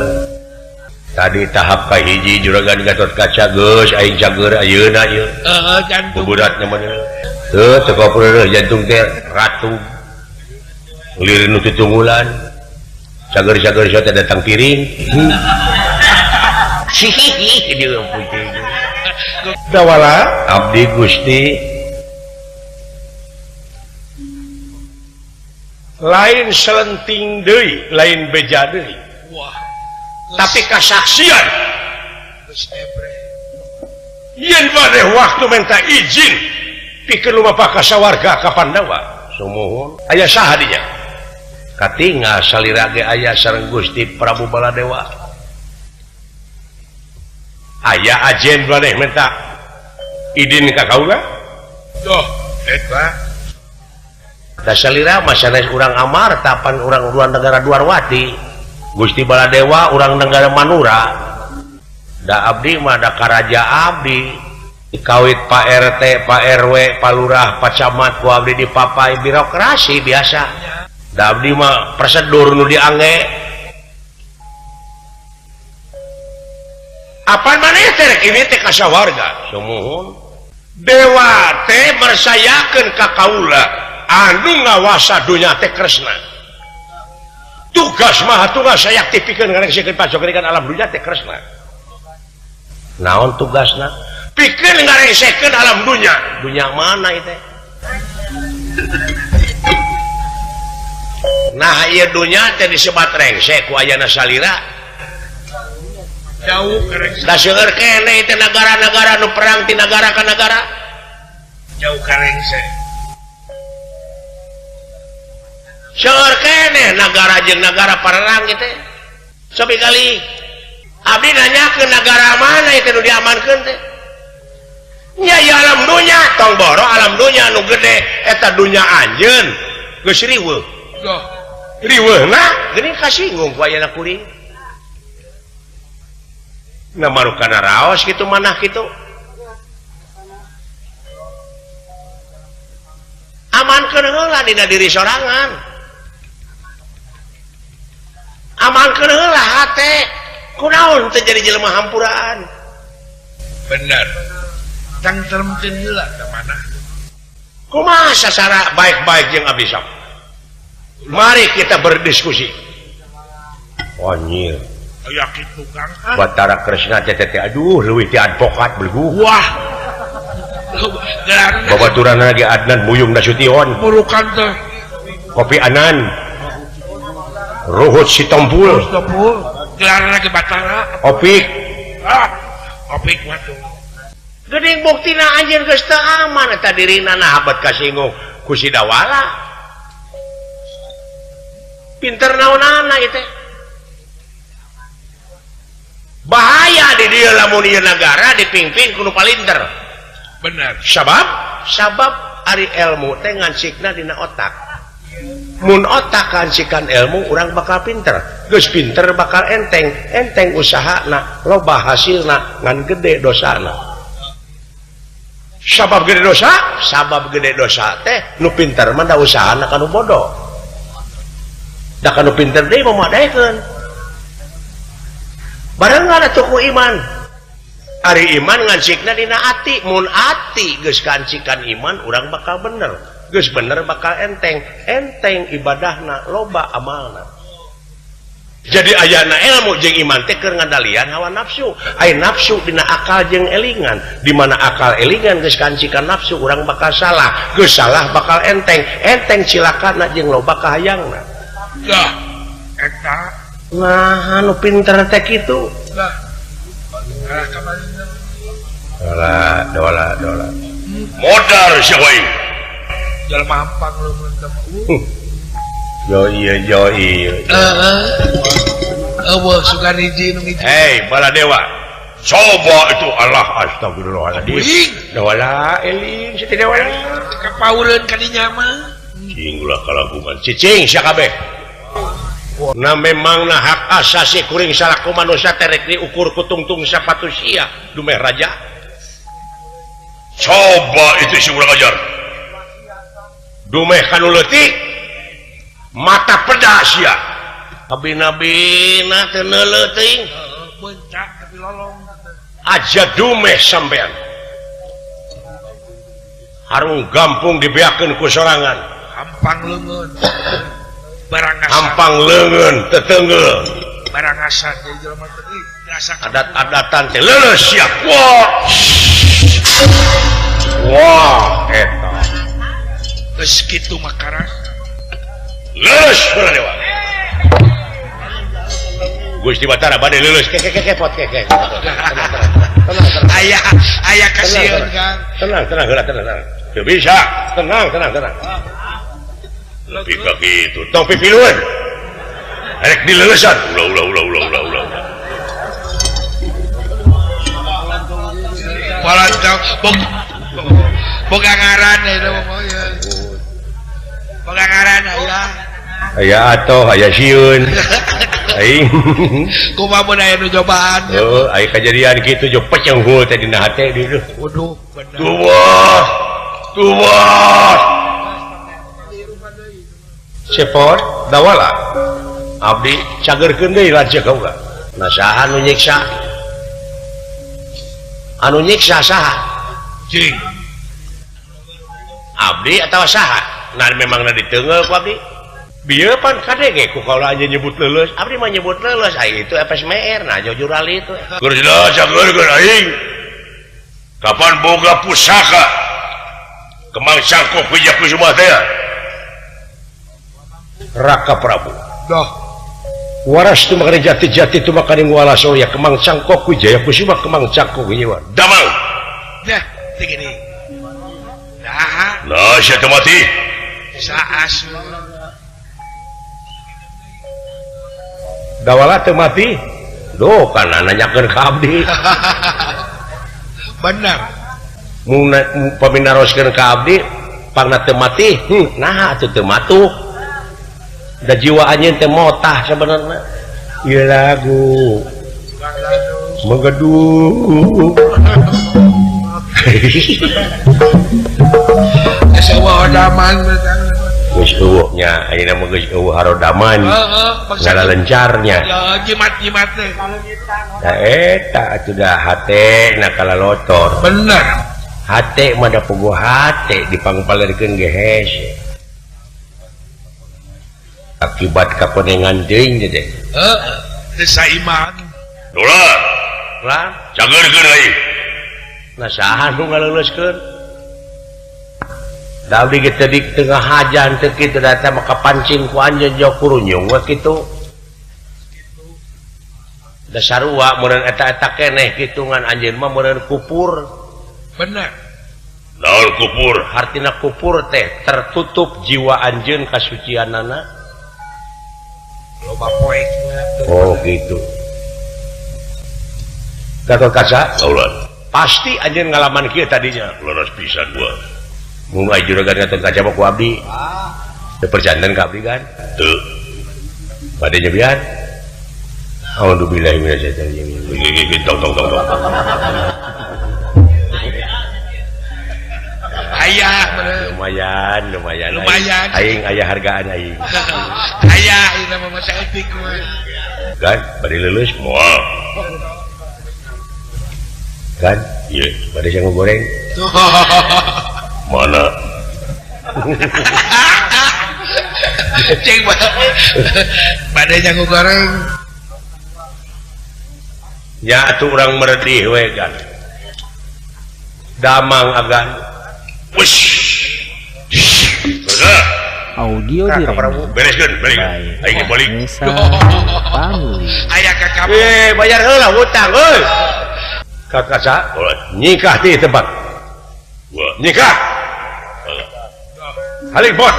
Tadi tahap ka hiji juragan Gatot Kaca geus aing cager ayeuna ieu. Heeh, jantung. Beberatnya mah. Teu teu kopreuh jantung teh ratu. Lieur nu tutunggulan. Cager-cager sia teh datang piring. Dawala abdi Gusti lain selenting deui, lain beja deui. Wah. Tapi kasaksian. Yen maneh waktu minta izin pikeun lumapah ka sawarga ka Pandawa. Sumuhun aya saha dinya? Katingal salira ge aya sareng Gusti Prabu Baladewa. Aya ajen maneh minta idin ka kaula? Duh, eta. Da salira mah sanes urang Amarta pan urang urang negara Dwarwati. Gusti Baladewa urang negara Manura. Da abdi mah da karaja abdi. Dikawit Pak RT, Pak RW, Pak Lurah, Pak Camat ku abdi dipapai birokrasi biasa. Da abdi mah prosedur nu diangge. Apa maneh teh rek ini teh ka sawarga? Sumuhun. Dewa teh mersayakeun ka kaula anu ngawasa dunya teh Kresna. Tugas mah tugas saya pikeun ngarengsekeun pajogrigan alam dunya teh Kresna. Naon tugasna? Pikeun ngarengsekeun alam dunya. Dunya mana ieu teh? Nah ieu dunya teh disebat rengsek ku ayana salira. Jauh ka Da seueur keneh teh negara-negara nu perang ti negara ka negara. Jauh ka rengsek. Seueur keneh nagara jeung nagara parerang gitu. Sabi kali abdi nanyakeun nagara mana itu nu diamankeun teh? Nya ieu alam dunya, tong boro alam dunya nu gede eta dunya anjeun geus riweuh. Duh, riweuhna geuning kasinggung ku ayana kuring. Nah marukana raos kitu manah kitu. Amankeun heula dina diri sorangan. Amankeun heula hate. Kunaon teu jadi jelema hampuraan? Bener. Tangteremkeun heula ka mana? Kumaha sasara baik-baik jeung abdi sok? Mari kita berdiskusi. Anjir. Aya kitu Kang. Batara Kresna teh teh aduh leuwih ti advokat belgu. Wah. Babaturan lagi Adnan Buyung Nasution. Murukan teh. Kopi Anan. Ruhut Sitompul. Sitompul. Gelar lagi Batara. Opik. Ah, Opik mah tuh. Geuning buktina anjeun geus teu aman eta dirina nah habat kasinggung ku si Dawala. Pinter naonana ieu teh. Bahaya di dieu lamun ieu nagara dipimpin ku nu palinter. Benar. Sabab ari ilmu teh ngancikna dina otak. Mun otak kancikan ilmu urang bakal pinter. Geus pinter bakal enteng, enteng usahana, loba hasilna, ngan gede dosana. Sabab gede dosa? Sabab gede dosa teh nu pinter mah da usahana ka nu bodoh. Da ka nu pinter deui mah madaekeun. Barengan atuh ku iman. Ari iman ngancikna dina ati, mun ati geus kancikan iman urang bakal bener. Geus bener bakal enteng, enteng ibadahna loba amalna. Jadi ayana ilmu jeung iman teh keur ngandalian hawa nafsu. Aya nafsu dina akal jeung elingan, di mana akal elingan geus kancikan nafsu urang bakal salah, geus salah bakal enteng, enteng cilakana jeung loba kahayangna. Lah, eta nah anu pinter teh kitu. Lah. Dola, dola, dola. Modar siapa ini? Jelma hampang lu mantap. Yo iya, yo iya. Eueuh sugan hiji nu hiji. Hei, Baladewa. Coba itu Allah astagfirullahaladzim. Dola eling si dewala. Kapauleun ka dinya mah. Cing ulah kalagungan. Cicing sia kabeh. Nah memang nah hak asasi kuring salaku manusia terek diukur kutungtung sapatu sia dumeh raja. Coba itu si urang ajar. Dumeh kanu leutik mata pedas sia. Abi-nabina teu neuleuh teuing. Bencak tapi lolong. Aja dumeh sampean. Harung gampung dibeakeun ku sorangan. Hampang leungeun. Barangasan. Hampang leungeun tetenggel. Barangasan jadi jelema teh rasa adat-adatan teh leuleus sia. Wah. Wah eta. Geus kitu makara. Leuleus Baladewa. Gusti Batara bade leuleus ke ke ke pot ke ke. Tenang. Aya aya kasieun Kang. Tenang tenang heula tenang tenang. Teu bisa. Tenang tenang tenang. Lebih ka kitu. Tong pipilueun. Rek dileulesan. Ulah ulah ulah ulah ulah ulah. Balantong boga ngaran eta mah ieu. Boga ngaran aya. Aya atoh aya sieun. Aing kumaha mun aya nu cobaan. Heuh, aya kajadian kitu jo peceng hul teh dina hate dieu. Waduh, bener. Tuwah. Tuwah. Cepot Dawala. Abdi cagerkeun deui lanceuk kaula. Nah saha nu nyiksa? Anu nyiksa saha? Cing. Abdi atawa saha? Nah memangna diteunggeul ku abdi. Bieu pan kadenge ku kaula anjeun nyebut leuleus, abdi mah nyebut leuleus ai itu FSMR nah jujurali itu. Keur jelas cageurkeun aing. Kapan boga pusaka Kemang Cangkok Wijaya Kusuma teh? Raka Prabu. Doh. Waras tu makane jati-jati tu makane nguala surya Kemang Cangkok Wijaya Kusuma Kemang Cangkok Wijaya. Damang. Dah, teh gini. Dah. Nah, sia teu mati. Saas. Dawala teu mati. Duh, kana nanyakeun ka abdi. Benar. Mun paminaroskeun ka abdi pangna teu mati, naha atuh teu matuh. Da jiwa anjeun teh motah sebenarna. Ieu lagu menggeduh. Geus eueuh hodaman geus eueuh nya ayeuna mah geus eueuh harodaman. Heeh, ngalencarnya. Jimat-jimat teh. Da eta atuh da hate na kalalotor. Bener. Hate mah da puguh hate dipangpalerkeun ge hese. Akibat kakonengan teuing teh. Heeh, teu saiman. Dolar. Lah, cageurkeun aing. Nah saha nu ngaleuleuskeun? Da abdi ge teu di tengah hajan teu kitu da eta mah kapancing ku anjeun jauh kurunyung we kitu. Da sarua meureun eta-eta keneh kitu ngan anjeun mah meureun kupur. Bener. Naon kupur? Hartina kupur teh tertutup jiwa anjeun kasucianana. Loba poekna. Oh gitu. Gatot Kaca? Kaulan. Pasti anjeun ngalaman kieu tadinya. Leres pisan gua. Mun aya juragan Gatot Kaca mah ku abdi. Teu perjanten ka abdi kan? Teu. Bade nyebian? Alhamdulillah minasyaitonir rajim. Tong tong tong tong. Ayah lumayan lumayan. Lumayan. Aing aya hargaan aing. Ayah ieu mah masa etik mah. Kan bade leuleus moal. Kan? Ieu bade sangu goreng. Mana? Ceng bade nyangu goreng. Ya atuh urang meredih we kan. Damang agan. Wush. Audio di bereskeun, balik. Aing balik. Aya ka kamu. Bayar heula hutang euy. Ka kaca nyikah di tempat. Nyikah. Halik bot.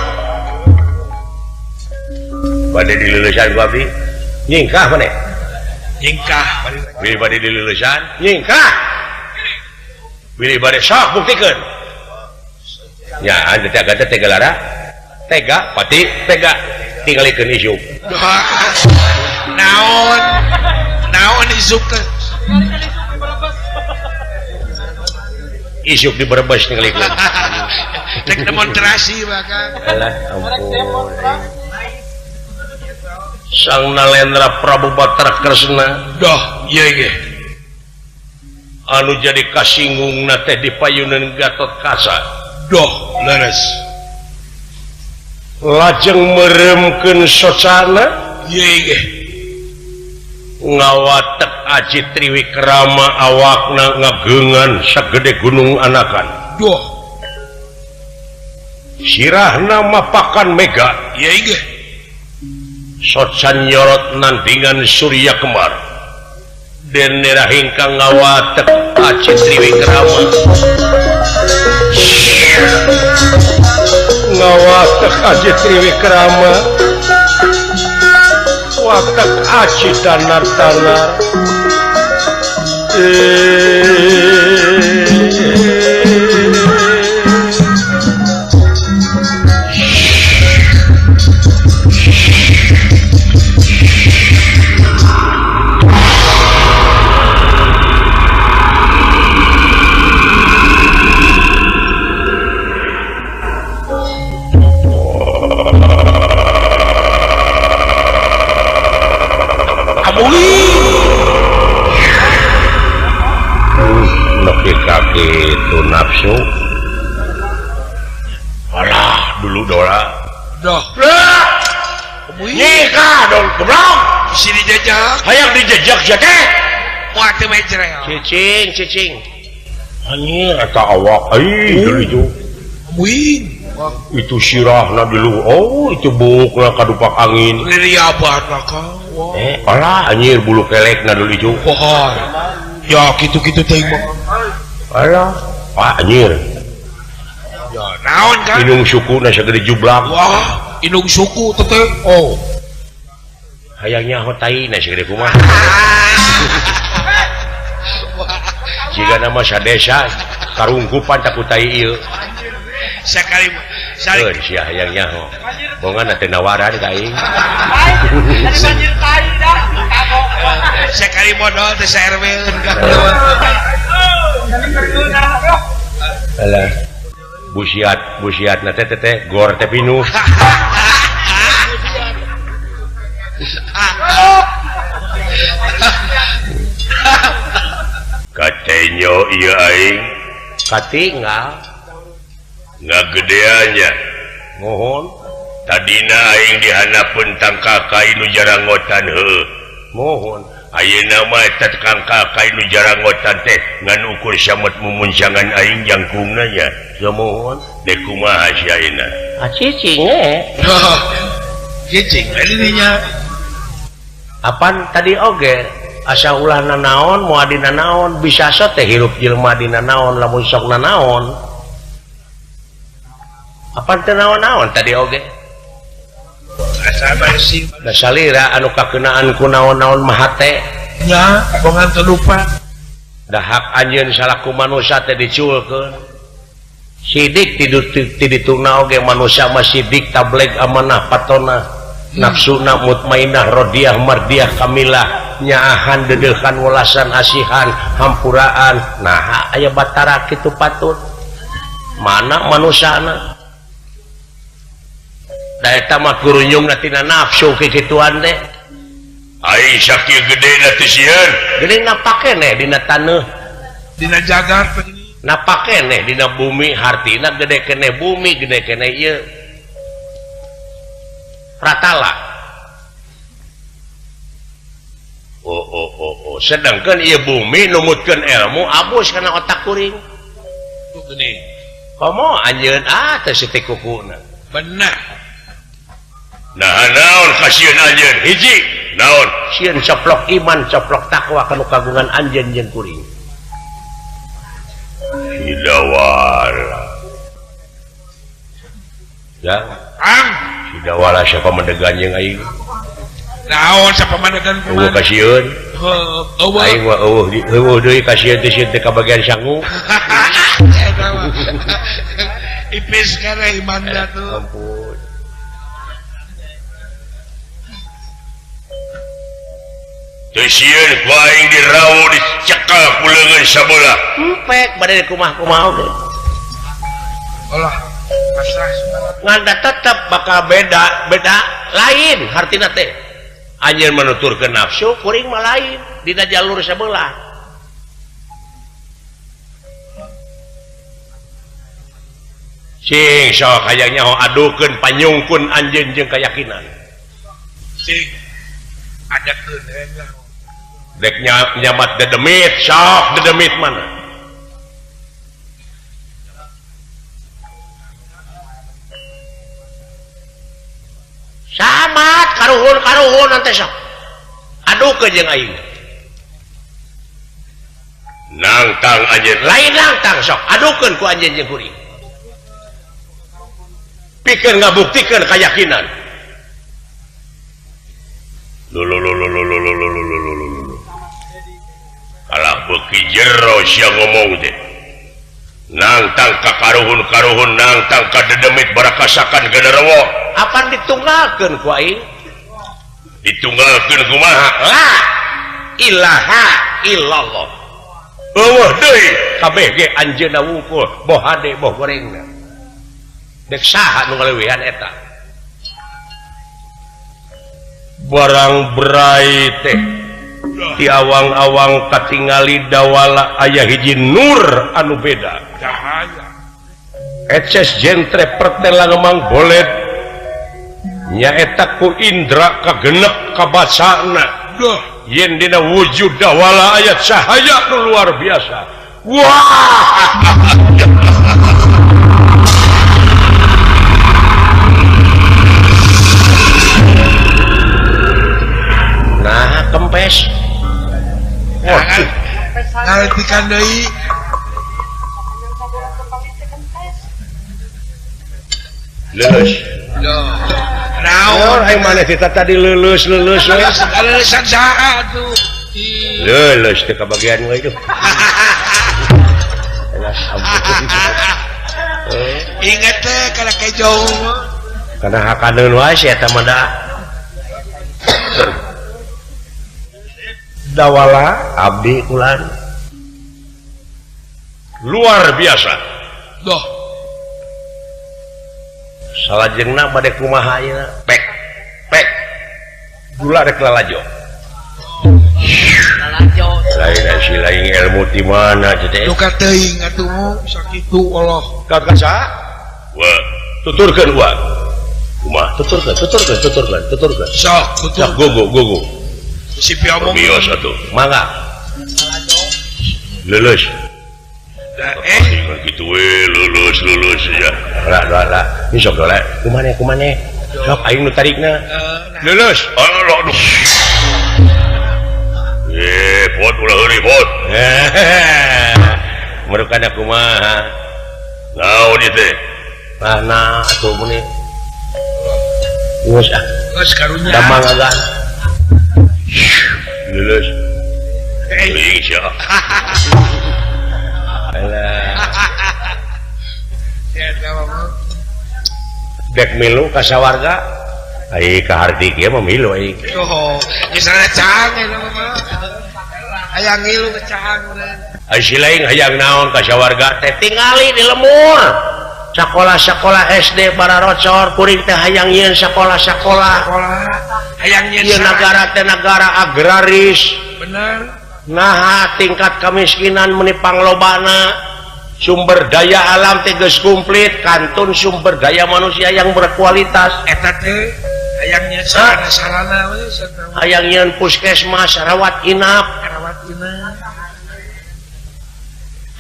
Bade dileulesan ku abdi. Nyingkah maneh? Nyingkah. Bilih bade dileulesan, nyingkah. Bilih bade sok buktikeun. Ya, anda tega tega lara. Tega, pati, tega. Tinggalikeun isuk. Naon? Naon isuk teh? Isuk di Brebes tinggalikeun. Rek demonstrasi bahkan. Alah, ampun. Sang Nalendra Prabu Batara Kresna. Doh, ieu ge. Anu jadi kasingungna teh dipayuneun Gatot Kaca. Doh, leres. Lajeng meremkeun socana, ieu ge. Ngawatek Aji Triwikrama awakna ngageungan sagede gunung anakan. Doh. Sirahna mapakan mega, ieu ge. Socan nyorot nandingan surya kembar. Denera hingkang ngawatek Aji Triwikrama. Ngawatek Aji Triwikrama. Watek Aji danar-danar. Itu nafsu. Alah dulu Dora. Doh. Nikah dong goblok. Bisi dijejak. Hayang dijejak sia teh. Wah teu mejrel. Cicing cicing. Anjir eta awak euy deui. Wih. Itu sirahna dulu. Oh, itu buukna kadupak angin. Liriaban ka. Alah anjir bulu kelekna dulu itu. Wah. Ya kitu-kitu teh mah. Alah, ah anjir. Ya naon kan? Inung sukuna sagede jublak. Wah, inung suku teh. Oh. Hayang nyaho taina sagede kumaha. Jiga nama sadesa karungkupan tak ku tai ieu. Sakali sali sia hayang nyaho. Bongan teh nawaran ka aing. Dari banjir tai dah. Kagok. Sakali modal teh sa-RW-eun ka. Alah. Busiat, busiat na teh teh gor teh pinuh. Katenyo ieu aing katinggal ngagedeannya mohon tadina aing dihanapeun tangkal kai nu jarangotan heuh mohon ayeuna mah eta tangkal kai nu jarangotan teh ngan ukur samet mumuncangan aing jangkungna nya ya mohon dek kumaha sia ayeuna ah cicing eh cicing dirinya apan tadi oge asa ulah nanaon moal dina naon bisa so teh hirup jelema dina naon lamun sok nanaon apan teu naon-naon tadi oge asa bersih da salira anu kakeunaan ku naon-naon mah hate nya bongan teu lupa da hak anjeun salaku manusia teh diculkeun sidik ti dituna oge manusia mah sidik tableg amanah patona nafsuna mutmainah rodiah mardiah kamilah nyaahan dedeuhan welasan asihan hampuraan nah aya batara kitu patut mana manusiana da eta mah kurunyungna tina nafsu kikituan teh aing sakieu gedena teh sieun gede napak keneh dina taneuh dina jagat napak keneh dina bumi hartina gede keneh bumi gede keneh ieu pratala. Oh oh oh oh sedangkan ieu bumi numutkeun ilmu abus kana otak kuring geuning komo anjeun ah teh sitik kukuna bener. Nah naon kasieun anjeun hiji naon sieun coplok iman coplok takwa kanu kagungan anjeun jeung kuring hidawala ya ang hidawala siapa mendegan jeung aing naon siapa mendegan kumaha eueuh kasieun heuh aing mah eueuh eueuh deui kasieun teh sieun teh kabagian sangu ipis kana iman da tuh ampun teu sieun ku aing dirawu dicekal ku leungeun sabelah empek bade kumaha-kumaha oge olah pasrah ngan tetep bakal beda beda lain hartina teh anjeun menuturkeun nafsu kuring mah lain dina jalur sabelah sing sok hayang nyaho adukeun panyungkun anjeun jeung keyakinan sing adakeun dek nyamat dedemit sok dedemit mana samat karuhun-karuhun nanti sok adukeun jeung aing nangtang anjeun lain nangtang sok adukeun ku anjeun jeung kuring pikeun ngabuktikeun keyakinan lho kalah beuki jero sia ngomong teh nangtang ka karuhun-karuhun nangtang ka dedemit barakasakan genderuwo apan ditunggalkeun ku aing ditunggalkeun kumaha la ilaha illallah eueuh deui kabeh ge anjeunna wungkul boh hade boh gorengna dek saha nu ngaleuwihan eta barang berai teh di awang-awang katingali dawala aya hiji nur anu beda cahaya eces jentre pertel langemang bolet Nyaeta ku indra kagenep kabacana. Yen dina wujud dawala ayat cahaya nu luar biasa. Wah. Nah, kempes. Waduh. Ngaletikan deui. Lulus. Naon aing maneh teh tadi lulus lulus we. Lulusan saha atuh? Lulus teh kabagian we itu. Ingat teh kana kejo. Kana hakaneun wae sia eta mah da. Dawala abdi kulan. Luar biasa. Doh. Salajengna bade kumaha ayeuna? Pek. Pek. Gula rek lalajo. Lalajo. Lain si lain ilmu ti mana teh? Duka teuing atuh mu sakitu Allah. Ka kaca? Wah, tuturkeun wa. Kumaha? Tuturkeun, tuturkeun, tuturkeun, tuturkeun. Sok, tutur. Sok gogo, gogo. Si piomong. Bios atuh. Mangga. Lulus. Gitu we lulus lulus ya. Lah lah lah. Ini sok lah. Kumaha kumaha? Sok aing nu tarikna. Lulus. Alah aduh. Pot ulah heureuy pot. Merukana kumaha? Naon ieu teh? Lah nah atuh meuni. Geus ah. Geus karunya. Damang agan. Lulus. Euy sia. Dek milu ka sawarga ai ka harti kieu mah milu ai. Oh, geus cang eta mah. Hayang ngilu ke cang. Ai si lain hayang naon ka sawarga teh tingali di lemur. Sakola-sakola SD bararocor kuring teh hayang nyieun sakola-sakola. Hayang nyieun nagara teh nagara agraris. Bener. Nah, tingkat kemiskinan meni panglobana. Sumber daya alam teh geus komplit, kantun sumber daya manusia yang berkualitas. Eta teh hayang nyieun sarana-sarana we, hayang nyieun puskesmas, rawat inap, rawat inap.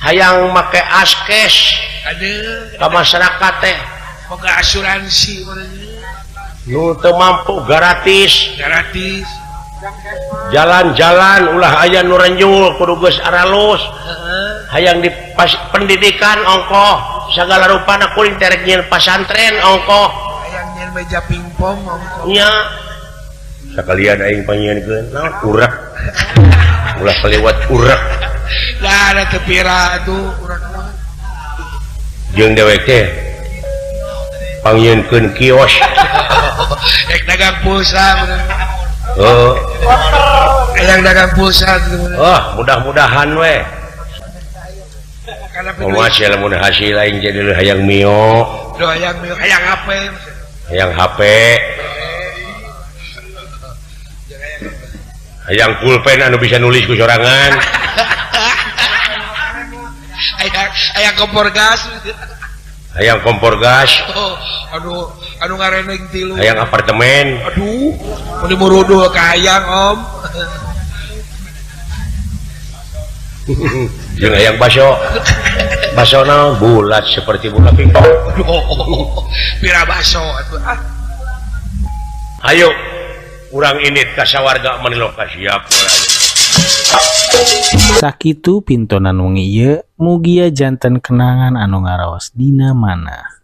Hayang make askes. Aduh, ka masyarakat teh boga asuransi nu teu mampu gratis. Gratis. Jalan-jalan ulah aya nu renjul kudu geus aralus. Hayang di pendidikan ongkoh sagala rupana kuring teh rek nyieun pasantren ongkoh. Hayang nyieun meja pingpong ongkoh. Nya. Sakalian aing pangnyieunkeun naon urek. Ulah kaliwat urek. Lah da teu pira atuh urek mah. Jeung dewek teh pangnyieunkeun kios. Rek dagang pulsa. Oh. Hayang dagang pulsa. Oh, mudah-mudahan we. Kumaha sia lamun hasil aing jadi hayang mio. Duh hayang mio, hayang HP. Hayang HP. Hayang pulpen anu bisa nulis ku sorangan. Hayang kompor gas. Hayang kompor gas. Oh, aduh, anu ngareneng tilu. Hayang apartemen. Aduh, mun muruduh ka hayang om. Jeung hayang baso. Baso naon bulat seperti bola pingpong. Pira baso atuh ah. Ayo urang init ka sawarga maniloka siap. Sakitu pintonan wengi ieu mugia janten kenangan anu ngaraos dina mana.